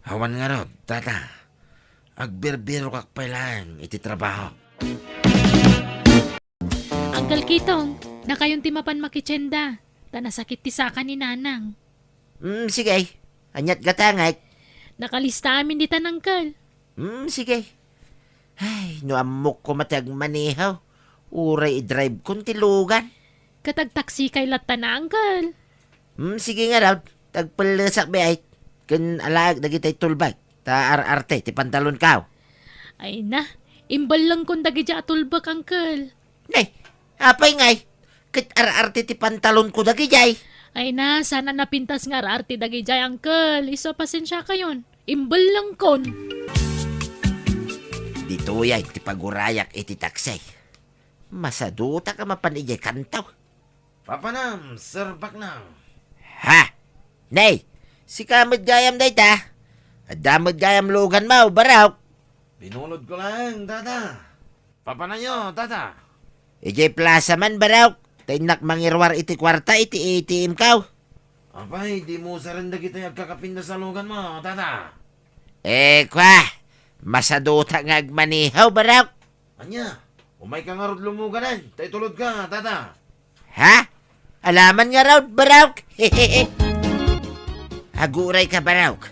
awan ngarud, tata. Agbirbirokak pay laeng iti trabaho. Uncle Kitong, dakayon ti mapan makitienda, ta nasakit ti saka ni Nanang. Mm, sige. Aniat gatangek? Nakalista amin ditan, Uncle. Mm, sige. Ay, no ammok koma ti agmaneho, uray idrive-kon ti lugan. Ket agtaksikayo latta, Uncle. Mm, sige ngarud, ta agpellesak biit. Ken alaek dagiti tulbek, ta ar-arte ti pantalonko. Ay na, imbellengkon dagidiay a tulbek, Uncle. Nay, apay ngay? Ket ar-arte ti pantalonko dagidiay. Ay na, saan a napintas nga ar-arte dagidiay, Uncle. Isu a pasensiakayon. Imbellengkon. Ditoyay ti pagurayak iti taksi. Masadutak a mapan idiay kanto. Papanam, Sir Baknang. Ha? Nay, sika met gayam dayta? Adda met gayam luganmo, barok? Binunodko laeng, tata. Papananyo, tata? Idiay plasa man, barok. Ta innak mangiruar iti kuarta iti A T M ko. Apay, dimo usaren dagiti agkakapintas a luganmo, tata? Eh, kua, masadutak nga agmaneho, barok. Ania? Umayka ngarud lumuganen, ta itulodka, tata. Ha? Alaman ngarud, barok? Agurayka, barok.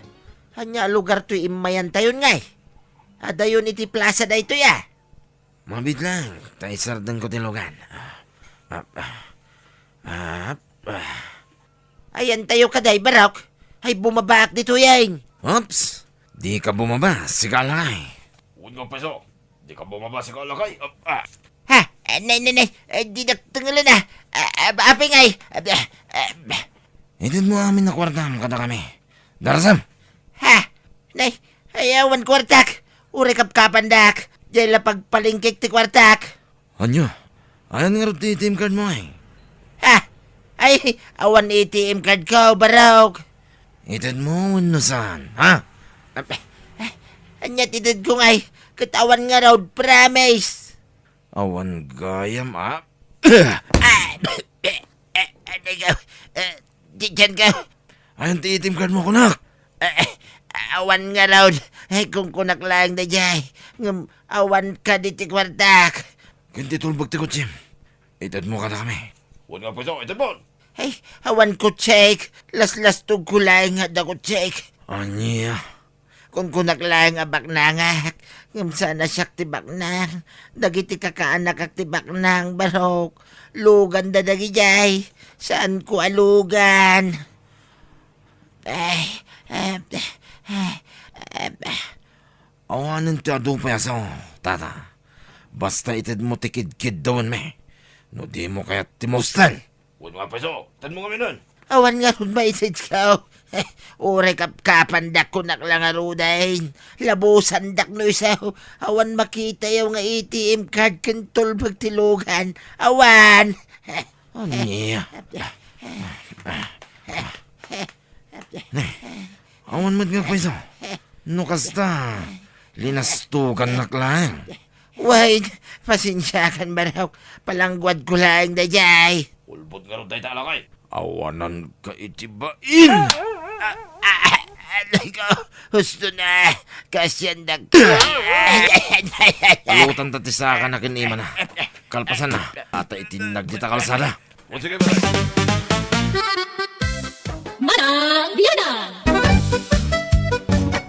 Ania a lugar toy immayantayon ngay? Adayon iti plasa daytoy a. Mabiit laeng, ta isardengko ti lugan. Ah, ah, ah, ah. Ayantayo kadi, barok. Ay, bumabaak ditoyen. Oops! Dika bumaba, sika lakay. Wen nga, pweso. Dika bumaba, sika lakay. Ah, ah. Ha? Eh, nay, nay, nay. Eh, dinak tengelen a. Ah, ah, apay ngay. Ah, ah, ah. Itedmo amin a kuartam kadakami. Darasam! Ha? Nay, ay, awan kuartak. Uray kapkapandak. Diay la pagpalengkek ti kuartak. Ania? Ayan ngarud ti A T M card mo, ay? Ha? Ay, awan A T M card ko, barok. Itedmo wenno saan, ha? Ania ti itedko ngay? Ket awan ngarud, promise. Awan gayam, a? Ah, eh, eh, eh, eh, tiyan ka. Ayan ti A T M card mo, kunak? Eh, eh, awan ngarud. Ay, kunkunak laeng daydiay. Ngem awan kadi ti kuartak. Ken ti tulbek ti kotsim. Itedmo kadakami. Wen nga, pweso, itedmo. Ay, awan kotsek. Laslastogko laeng nga adda kotsek. Ania? Kunkunak laeng a baknangak, ngem saan a siak ti baknang. Dagiti kakaanakak ti baknang, barok. Luganda dagidiay. Saanko a lugan. Ay, eh, eh, eh, eh. Awanen ti adu pay a sao, tata. Basta itedmo ti kidkiddawenmi. No dimo kayat ti maustan. Wen nga, pweso, itedmo ngaminen. Awan ngarud maitedko. Uray kapkapandak kunak la ngaruden. Labusandak no isu. Awan makitayo nga A T M card ken tulbek ti lugan. Awan. Ania? Awan met nga payso. No kasta, linastugannak laeng. Way, pasensiakan, Barok. Palangguadko laeng daydiay. Ulbod ngarud dayta, lakay. Awananka iti bain. Ah, ah, aray ko, husto na. Kasiandak. Alutanta ti saka na ken imana. Kalpasanna, ata itinnag dita kalsada. O, sige, pare. Manang Bianang!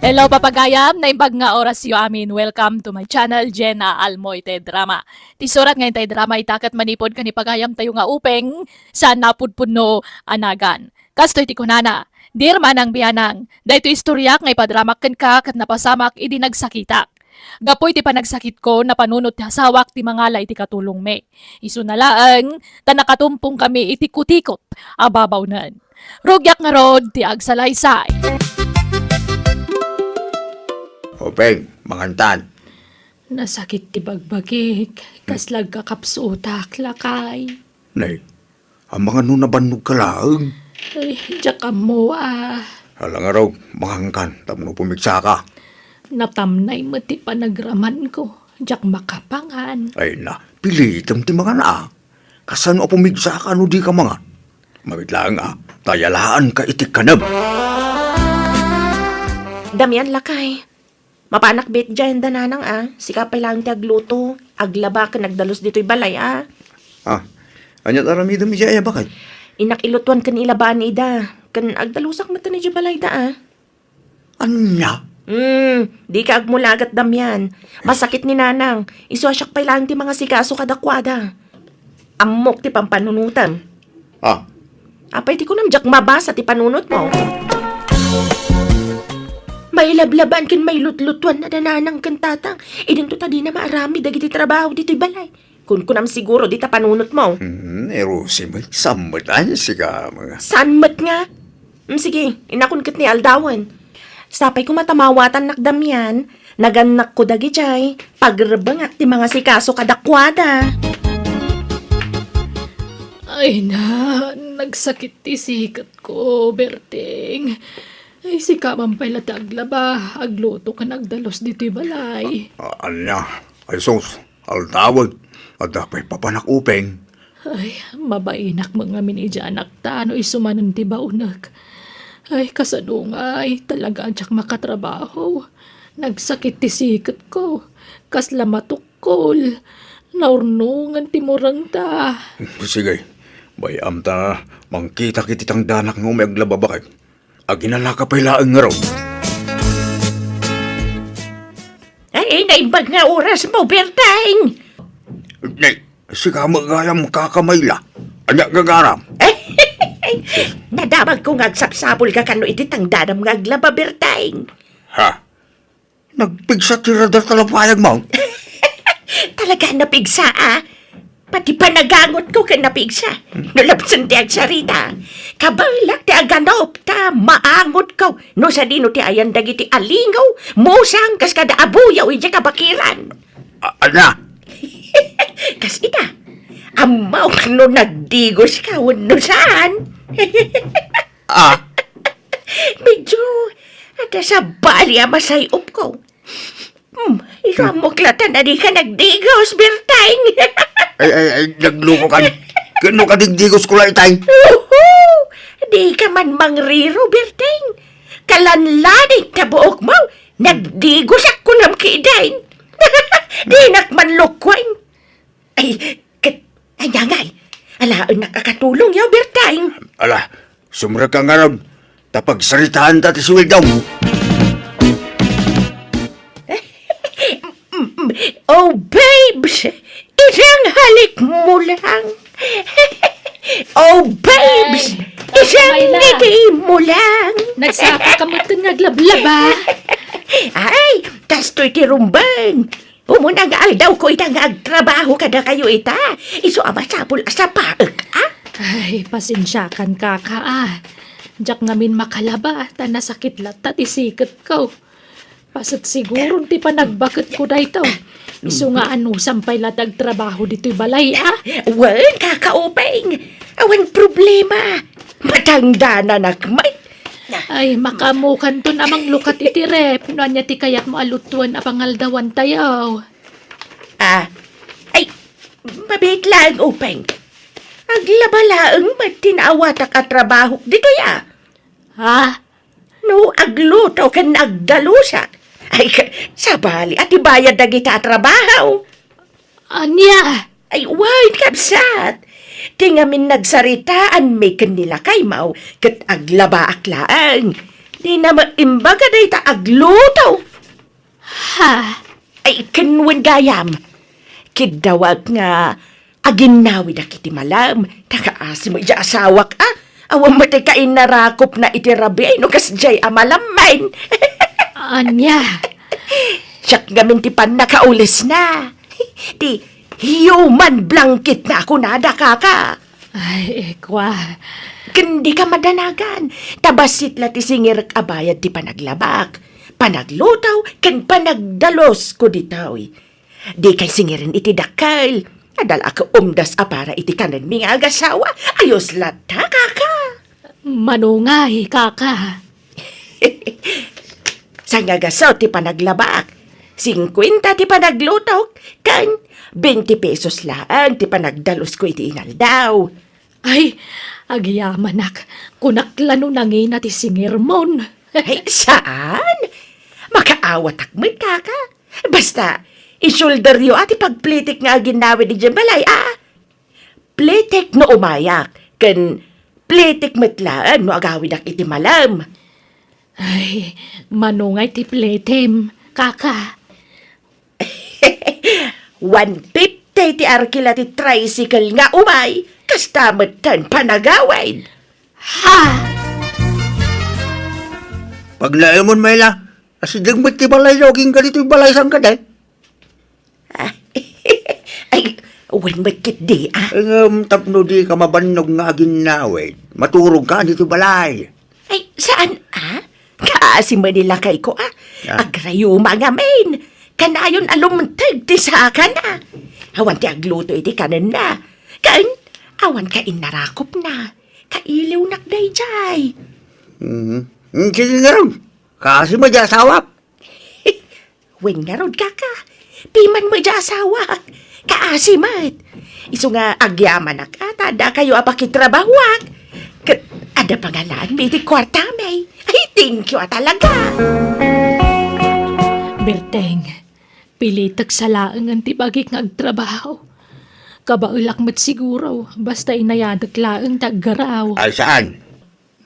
Hello, papagayam! Naimbag nga orasyo amin. Welcome to my channel, Jenna Almoite Drama. Ti surat nga intay drama ita ket manipud ken ni pagayamtayo nga Upeng, saan napudpudno a nagan. Kastoy ti kunana, "Dear Manang Bianang, daytoy istoriak nga ipadramak kenka ket napasamak idi nagsakitak. Gapu iti panagsakitko, napanunot ti asawak ti mangala iti katulongmi. Isuna laeng, ta nakatumpongkami iti kutikot a babawnen. Rugiak ngarud ti agsalaysay." Upeng, mangantan. Nasakit ti bagbagik, kasla agkakapsutak, lakay. Nay, amangan no nabannogka laeng? Ay, diak ammo, ah. Ala ngarud, mangankan, tapno pumigsaka. Natamnay met ti panagramanko, diak makapangan. Ay na, pilitem ti mangan, ah. Kasano a pumigsaka no dika mangan? Mabiit laeng, ah, ta yalaanka iti kanem. Damian, lakay. Mapanak bitdiay da nanang, a. Sika pay laeng ti agluto, aglaba ken agdalus ditoy balay, a. Ah, ania ti aramidem idiay a, baket? Innak ilutuan ken ilabaan ida, ken agdalusak met idiay balayda, a. Ania? Hmm, dika agmulagat, Damian. Masakit ni nanang. Isu a siak pay laeng ti mangasikaso kadakuada. Ammok ti pampanunotam. Ah. Apay ti kunam, diak mabasa ti panunotmo. Mailablabaan ken mailutlutuan a da nanang ken tatang. Idinto ta dina maaramid dagiti trabaho ditoy balay. Kunkunam siguro dita panunotmo. Hmm, ni Rosie met, saan met a sika, mga. Saan met nga? Hmm, sige, innakon ket ni aldawen. Sapay koma ta mawatannak Damian, nagannakko dagidiay, pagrebengak ti mangasikaso kadakuada. Ay na, nagsakit ti siketko, Berting. Ay, sika man pay la ti aglaba, agluto ken agdalus ditoy balay. A-, ania? Ay sus, aldawen, adda pay papanak Upeng. Ay, mabainak met ngamin idiay anakta no isu manen ti baonek. Ay, kasano ngay, talaga a diak makatrabaho. Nagsakit ti siketko. Kasla matukkol. Naurnongen ti murengta. Sige, bay-am ta mangkitak iti tangdanak nga umay aglaba, baket. Aginanaka pay laeng ngarud. Ay, ay, naimbag nga orasmo, Berteng! Nay, sika met gayam kakamayla. Ania gagaram? Nadamagko nga agsapsapulka kano iti tangdanam nga aglaba, Berteng. Ha? Nagpigsa ti radar ta lapayagmo? Talaga a napigsa, a. Pati panagangotko ket napigsa. No lapsen ti agsarita, kabalak ti aganup ta maangotko no sadino ti ayan dagiti alingaw, musang, kas kada abuyaw idiay kabakiran. A-, ania? Kas ita, ammok no nagdigoska wenno saan. Ah. Medyo adda sabali a masay-opko. Hmm, ikaw, hmm, ammok latta a dika nagdigos, Berteng. Ay, ay, ay, naglukokan. Ken no kadigdigosko la itay? Uhu! Dika man mangriro, Berteng. Kalanlading ta buokmo, nagdigosak kunam ketdin. Dinak man lukuen. Ay, ket, ania ngay? Alaennak a katulongyo, Berteng. Ala, sumrekka ngarud, ta pagsaritaanta ti suweldom. Oh, babes, isangalikmo lang. Oh, babes, ay, isangitimo lang. Nagsaka ka met ken nga aglablaba. Ay, kastoy ti rumbeng. Umuna nga aldawko ita nga agtrabaho kadakayo ita. Isu a masapul a sapaek, a? Ay, pasensiakan, kaka, a. Diak ngamin makalaba, ta nasakit latta ti siketko. Paset siguron ti panagbaketko daytoy. Isu nga anusam pay la ti agtrabaho ditoy balay, a? Wen, Kaka Upeng. Awan problema. Matangdananak met. Ay, makaammokanton a manglukat iti ref no ania ti kayatmo a lutoen a pangaldawantayo. Ah, ay, mabiit laeng, Upeng. Aglaba laeng met ti naawatak a trabahok ditoy, a. Ha? No agluto ken agdalusak, ay, ka-, sabali a ti bayad dagita a trabaho. Ania? Ay, wen, kabsat. Ti ngamin nagsaritaanmi ken ni lakaymo ket aglabaak laeng. Dina met imbaga dayta agluto. Ha? Ay, ken wen gayam. Kiddawak nga aginnawidak iti malem. Nakaasi met diay asawak, a. Awan met ti kainnarakopna iti rabii no kasdiay a malemmen. Ania? Siak ngamin ti pannakaulisna. Ti human blanket na kunada, Kaka. Ay, kua. Ken dika madanagan, ta bassit la ti singirek a bayad ti panaglabak, panagluto, ken panagdalusko ditoy. Dikay singiren iti dakkel. Adda la a kaumdas a para iti kanenmi nga agasawa. Ayos latta, Kaka. Manungay, Kaka. Sangagaso ti panaglabak, singkuenta ti panaglutok, ken benti pesos laeng ti panagdalusko iti inaldaw. Ay, agyamanak, kunak la no nangina ti singirmon. Ay, saan? Makaawatak met, Kaka. Basta, isulderyo a ti pagplitek nga aginnawid idiay balay, a. Plitek no umayak, ken plitek met laeng no agawidak iti malem. Ay, manungay ti plitem, Kaka? One fifty ti arkila ti tricycle nga umay, kasta metten panagawid. Ha? Pagnaemon, Mayla, asideg met ti balay no agingga ditoy balay sangkad, eh. Ay, wen met ketdi, a. Ngem tapno dika mabannog nga aginnawid, maturogka ditoy balay. Ay, saan, a? Kaasi met ni lakayko, a. Ah. Agrayuma ngamin. Kanayon a lumteg ti sakana. Awan ti agluto iti kanenna. Ken, awan kainnarakopna. Kailiwnak daydiay. Mhm. Mm, sige ngarud. Kaasi met diay asawak. Wen ngarud, Kaka. Piman met diay asawak. Kaasi met. Isu nga agyamanak a ta addakayo a pakitrabahoak. Ket adda pangalaanmi iti kuartami. Ay, thank you a talaga. Berteng, pilitek sa laengen ti bagik nga agtrabaho. Kabaelak met siguro, basta inayadek laeng ti aggaraw. Ay, saan?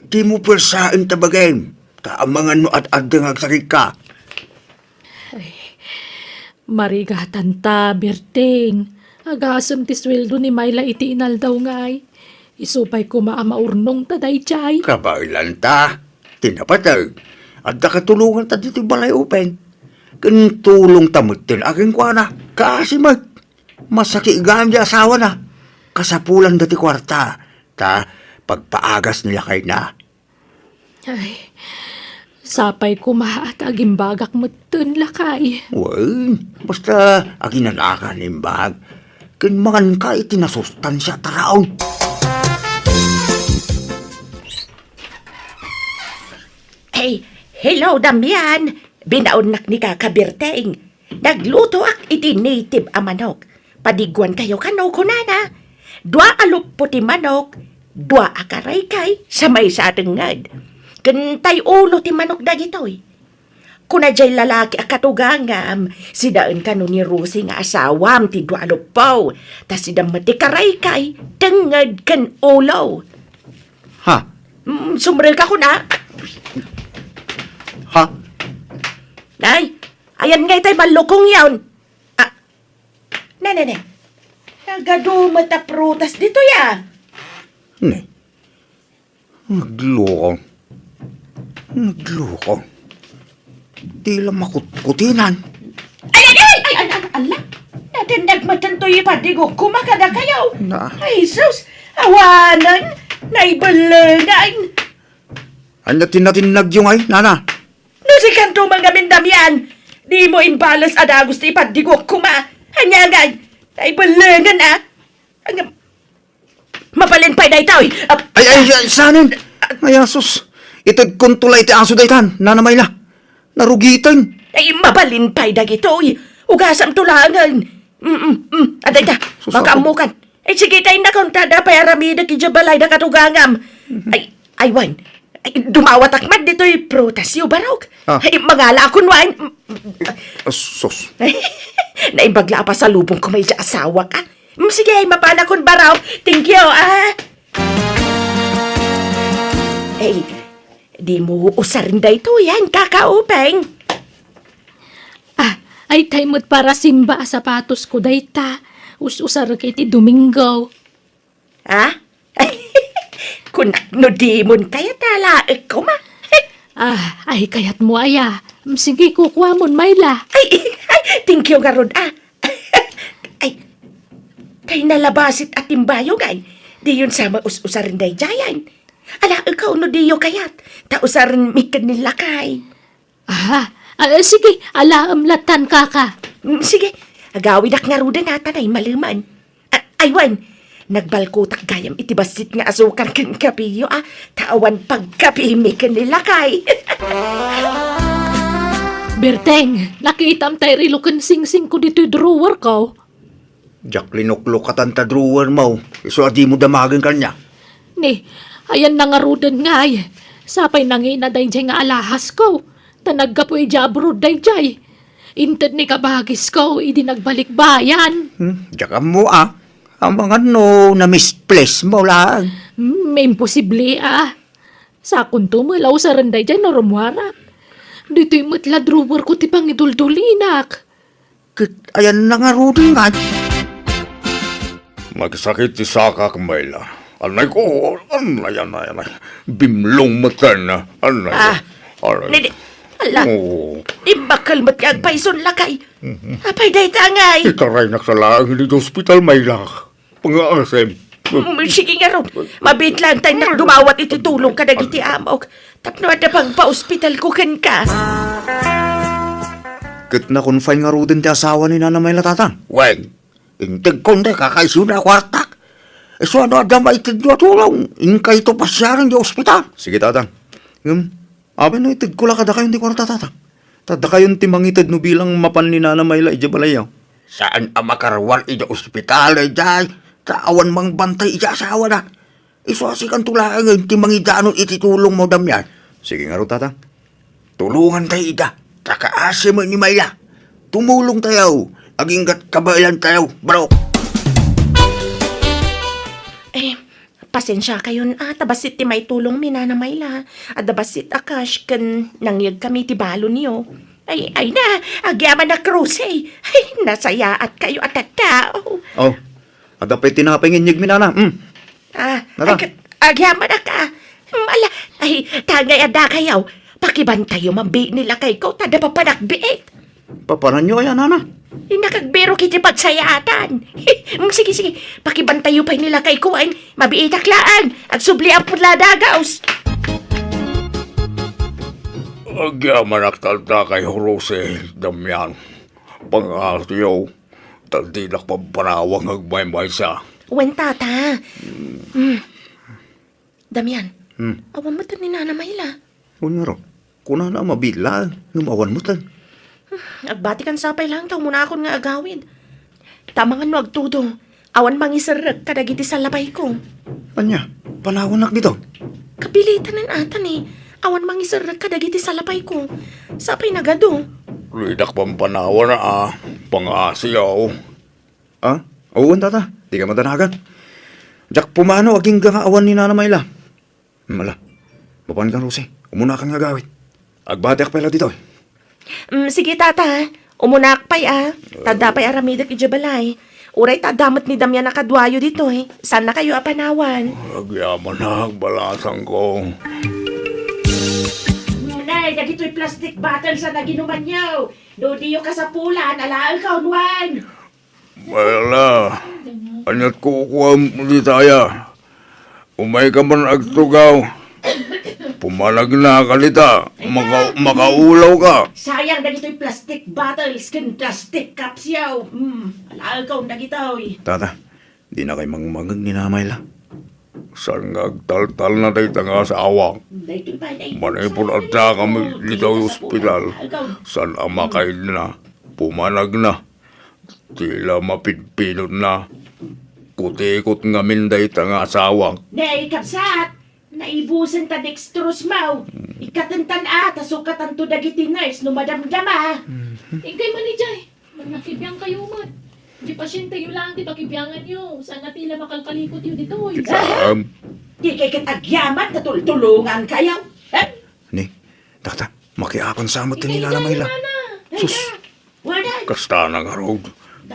Dimo puersaen ta bagim, ta amangan no ad-adda nga agsakit ka. Ay, marigatan ta, Berteng. Agasem ti sueldo ni Mayla iti inaldaw ngay. Isu pay koma a maurnong ta daydiay. Kabaelan ta. Ti napateg, adda katulongan ta ditoy balay Upeng. Ken tulong ta metten a kenkuana. Kaasi met. Masakit gayam ti asawana. Kasapulan da ti kuarta, ta pagpaagas ni lakayna. Ay, sapay koma ta agimbagak metten, lakay. Wen, basta aginanaka nga imbag, ken manganka iti nasustansia a taraon. Hey, hello, Damian. Binaonnak ni Kaka Berteng. Naglutoak iti native a manok. Padiguankayo kano, kunana. Dua a luppo ti manok, dua a karaykay, sa maysa a tengnged. Ken tay ulo ti manok dagitoy. Kuna jay lalaki a katugangam, sidaen kano ni Rosie nga asawam ti dua a luppo, ta sida met ti karaykay, tengnged, ken ulo. Ha? Mm, sumrek ka kuna. Ha? Nay, ayan ngay tay mallukongyon. Ah, ne, ne, ne. Nagadu met a prutas ditoy, a. Ne. Naglukong. Naglukong. Di la makutkutinan. Ay, ay, ay, ay, ay, ala. Natendek met toy ipadigok koma kadakayo. Na. Ay, sus. Awanen. Naibelengan. Ania ti natinnagyo ngay, nana? No sikanto man ngamin, Damian, dimo imbales a dagus ti ipaddigok koma. Ania ngay? Ay, belengen, a? Ang, mabalin pay daytoy. Ap-, Ay, ay, ay, sanen? Ay, asus. Itedkonto la iti aso daytan, Nana Mayla. Narugiten. Ay, mabalin pay dagitoy. Ugasamto laengen. Mm, mm, mm. Adda, adda. Sus, makaammokan. Ay, sige, tay, nakunta da pay aramidek idiay balayda ket ugangam. Ay, ay, wen. Ay, dumawatak met ditoy prutasyo, barok. Ah. Ay, mangala akon wen. Ah, sus. Naimbag la a pasalubong ko may asawak, a. Mm, sige, ay, mapanakon, barok. Thank you, a. Ay, dimo usaren daytoy, a, Kaka Upeng. Ah, ay, tay met para simba a sapatosko dayta. Us-usarek iti Domingo. Ha? Kunak no dimon kayat a laeng koma. Ah, ay, kayatmo aya. Sige, kukuamon, Mayla. Ay, ay, thank you ngarud, a. Ay, tay, nalabasit a timbayo ngay. Diyon sa maus-usaren daydiayen. Alaek no diyo kayat. Ta usaren mi ken ni lakay. Ah, ah, sige, alaem lattan, Kaka. Mm, sige, agawidak ngaruden a, ta naimaleman. A-, ay wen, nagbalkotak gayam iti bassit nga asukar ken kapeyo, a, ta awan pagkapemi ken ni lakay. Berteng, nakitam tay relo ken singsingko ditoy drawerko. Diak linuklokatan ta drawermo, isu a dimo damagen kaniak. Ni, ayanna ngaruden ngay. Sapay nangina daydiay nga alahasko, ta naggapu idiay abroad daydiay. Inted ni kabagisko idi nagbalikbayan. Hmm, diak ammo, a. Amangan no na-misplacemo laeng. Hmm, imposible, a. Sakonto met la usaren daydiay no rummuarak. Ditoy met la drawerko ti pangiduldulinak. Ket ayanna ngaruden ngay. Nagsakit ti sakak, Mayla. Anay ko, anay, anay, anay. Bimlong meten, anay. Ah, anay. Nini, ala. Oo. Imbakal met nga agpayson lakay. Mhm. Apay dayta ngay? Itaraynak sa laeng iti ospital, Mayla. Pangaasim. Mm, sige ngarud. Mabiit lang tay nak dumawat iti tulong kadagiti amok. Tapno adda pagpa-ospital ko kenka. Ket na-confine ngaruden ti asawa ni Nana Mayla, Tatang? Wen, integkon ti kakaisuna a kuartak. Isu a no adda maitedyo a tulong, inkayto pasiaren ti ospital. Sige, Tatang. Ngem, apay no itedko la kadakayon ti kuarta, Tatang? Ta dakayon ti mangited no bilang mapan ni Nana Mayla idiay balayyo. Saan a makaruar idiay ospital daydiay, ta awan mangbantay idiay asawana. Isu a sikanto laengen ti mangidanon iti tulongmo, Damian. Sige ngarud, Tatang. Tulongantayo ida, ta kaasi met ni Mayla. Tumulongtayo, agingga't kabaelantayo, barok. Eh, Pasensiakayon a, ta bassit ti maitulongmi, Nana Mayla. Adda bassit a cash ken nangyegkami ti balonyo. Ay, ay na, agyamanak, Rose. Ay, nasayaatkayo a tattao. Oh, adda pay tinapay nga inyegmi, Nana. Mm. Ah, Nana. Ay, ket agyamanak a. Mm, ala, ay, ta ngay addakayo. Pakibantayo man biit ni lakayko, ta adda papanakbiit. Papananyo aya, Nana? Innak agbirok iti pagsayaatan. Mm, sige, sige. Pakibantayo pay ni lakayko, ay. Mabiitak laeng. Agsubliak pay la a dagaus. Agyamanak ta addakayo, Rose, Damian. Pangngasiyo, ta dinak pampanawag nga agmaymaysa. Wen, Tata. Mm. Damian, Hmm. awan met ni Nana Mayla. Wen ngarud, kunana a mabiit laeng, ngem awan met. Agbatikan sapay laeng ta umunakon nga agawid. Ta amangan no agtudong, awan mangiserrek kadagiti salapayko. Ania, panawanak dito? Kapilitanen ata ni, awan mangiserrek kadagiti salapayko. Sapay nagadu. Dinak pampanawan a, pangngasiyo. Ah, wen, Tata, dika madanagan. Diak pumanaw agingga nga awan ni Nana Mayla. Hmm, ala. Mapanka, Rose. Umunakan nga agawid. Agbatiak pay la ditoy. Mm, sige, Tata. Umunak pay, a. Ta adda pay aramidek idiay balay. Uray ta adda met ni Damian a kaduayo ditoy. Saannakayo a panawan. Agyamanak, balasangko. Ngunay, dagitoy plastic bottles a naginumanyo. No diyo kasapulan, alaenka, unwan. Mayla, ania't kukuam dita aya? Umayka man agtugaw. Umanagnaka dita. Maka-, makaulaw ka. Sayang dagitoy plastic bottles ken plastic cups yaw. Hmm, alaekon dagitoy. Tata, dinakay mangmangeg ni Nanay Mayla. Saan nga agtaltalna dayta nga asawa? Daytoy pay, daytoy. Manipud adda kami ditoy ospital. Alaekon. Saan a makaidna? Pumanagna. Tila mapidpidotna. Kutikot ngamin dayta nga asawa. Nay, kabsat! Naibusen ta dextrose mo. Ikkatentan a, ta sukatanto dagiti nurse no madamdama. Inkay man idiay. Nakibiangkayo met. Ti pasienteyo laeng ti pakibianganyo. Saan a tila makalkalikotyo ditoy. Saan? Dikay ket agyaman ta tultulongankayo. Eh? Ni, tata, makiapan sa met ni Nana Mayla. Sus, kasta na ngarud.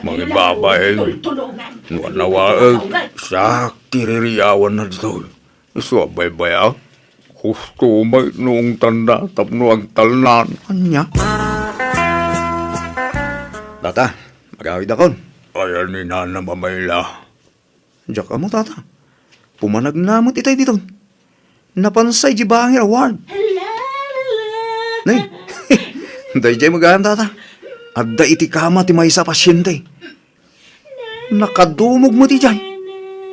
Mangibabain. Tultulongan. Nuan nawaen, sa kiririawan na ditoy. Isu a baybay-ak. Husto met no ungtanna tapno agtalnan. Ania? Tata, agawidakon. Ayan ni Nana Mayla. Diak ammo, Tata. Pumanagna met itay diton. Napansay di bangir a ward. Nay, daydiay met gayam, Tata. Adda iti kama ti maysa a pasiente. Nakadumog met idiay.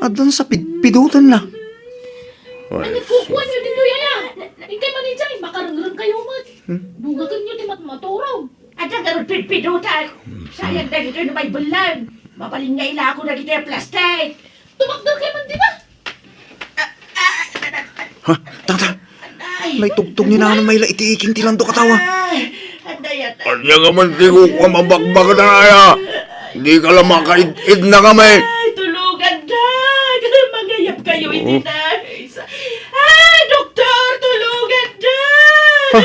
Addan sa pidpidotenna. Ay, sus. Nagkukuanyo ditoy, aya? Inkay man idiay, makarengrengkayo met. Hmm? Bugakenyo ti matmaturog. Adda ngarud pidpidotan. Sayang dagitoy no maibellan. Mabalin nga ilako dagitoy a plastic. Tumakderkayo man dita. Ha? Tata! Ay. Naitugtog ni Nana Mayla iti iking ti landok a tawa. Ay, anday, anday. Ania nga man ti kukua mabakbak na aya? Di ka la makaid-id na kami. Ay, tulungan da. Mangayab kayo iti nurse. Ay, doktor, tulungan da. Ha?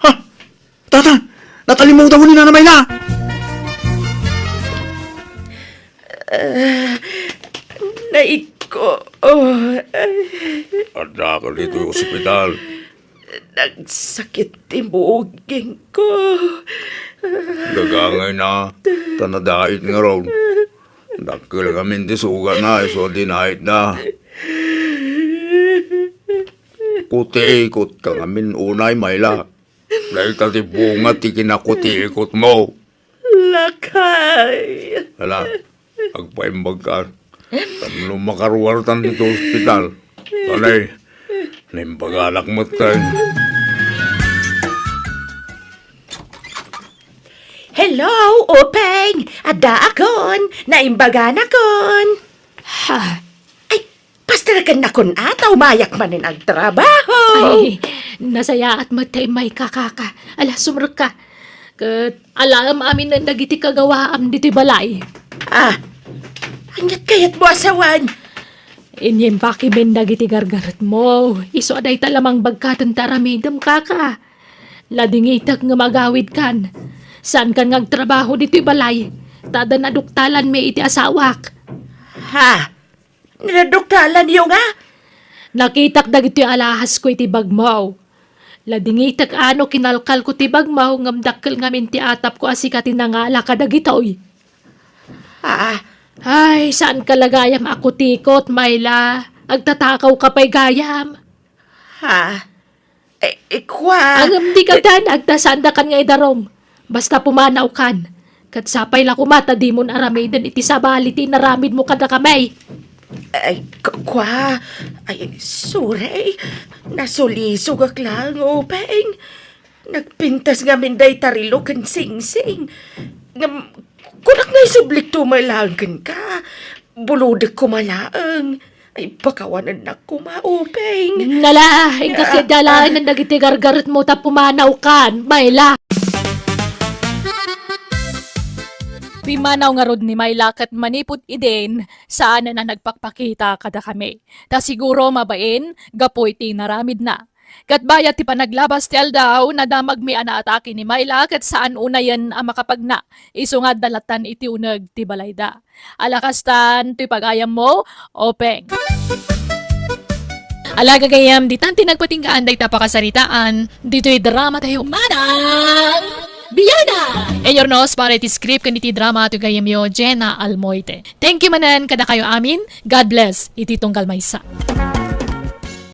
Ha? Tata! Natalimudaw ni Nana Mayla! Ah, naigko. Oh, ay. Adda ka ditoy ospital. Nagsakit ti mugingko. Gagangay na, ta nadait ngarud. Dakkel ngamin ti sugatna, isu a dinait da. Kutikot ka ngamin unay, Mayla. Dayta ti bunga ti kinakutikotmo. Lakay. Ala, agpaimbag ka. Tapno makaruartan ditoy ospital. Anay, naimbaganak met tayo. Hello, Upeng! Addaakon! Naimbaganakon! Ha? Ay, pastorkennakon a, ta umayak manen agtrabaho. Ay, nasayaat met ta immayka, kaka. Ala, sumrekka. Ket alaem aminen dagiti kagawaam ditoy balay. Ah, aniat kayatmo a sawen? Inyimbakimin dagiti gargaretmo. Isu a dayta la mangbagkaten ta aramidem, kaka. Ladingitek ngem agawidkan. Saankan nga agtrabaho ditoy balay, ta adda naduktalanmi iti asawak. Ha? Naduktalanyo nga? Nakitak dagitoy alahasko iti bagmo. Ladingitek a no kinalkalko ti bagmo ngem dakkel ngamin ti atapko a sika ti nangala kadagitoy. Ah. Ay, saanka la gayam a kutikot, Mayla. Agtatakawka pay gayam. Ha? Eh, eh, kua. Ngem dika agdanag ta saandakan nga idarum. Basta pumanawkan. Ket sapay la koma ta dimon aramiden iti sabali ti inaramidmo kadakami. Ay, ku-, kua. Ay, sorry. Nasulisogak laeng, Upeng. Nagpintas ngamin dayta relo ken singsing. Ngem, kunak nga isublikto met laeng kenka. Bulodek koma laeng. Ay, pakawanennak koma, Upeng. Nala, inka, ah, kadalaan dagiti gargaretmo ta pumanawkan, Mayla. Pimmanaw ngarud ni Mayla ket manipud idin, saanen a nagpakpakita kadakami. Ta siguro mabain, gapu iti inaramidna. Ket bayat ti panaglabas ti aldaw, nadamagmi a naatake ni Mayla ket saan unayen a makapagna. Isu nga adda lattan iti uneg ti balayda. Ala kastan, toy pagayammo, Upeng. Ala gagayam, ditan ti nagpatinggaan dayta pakasaritaan, ditoy drama tayo. Manang Biana! Inurnos para iti script ken iti drama ti gayamyo, Jenna Almoite. Thank you manen kadakayo amin. God bless. Iti tunggal maysa.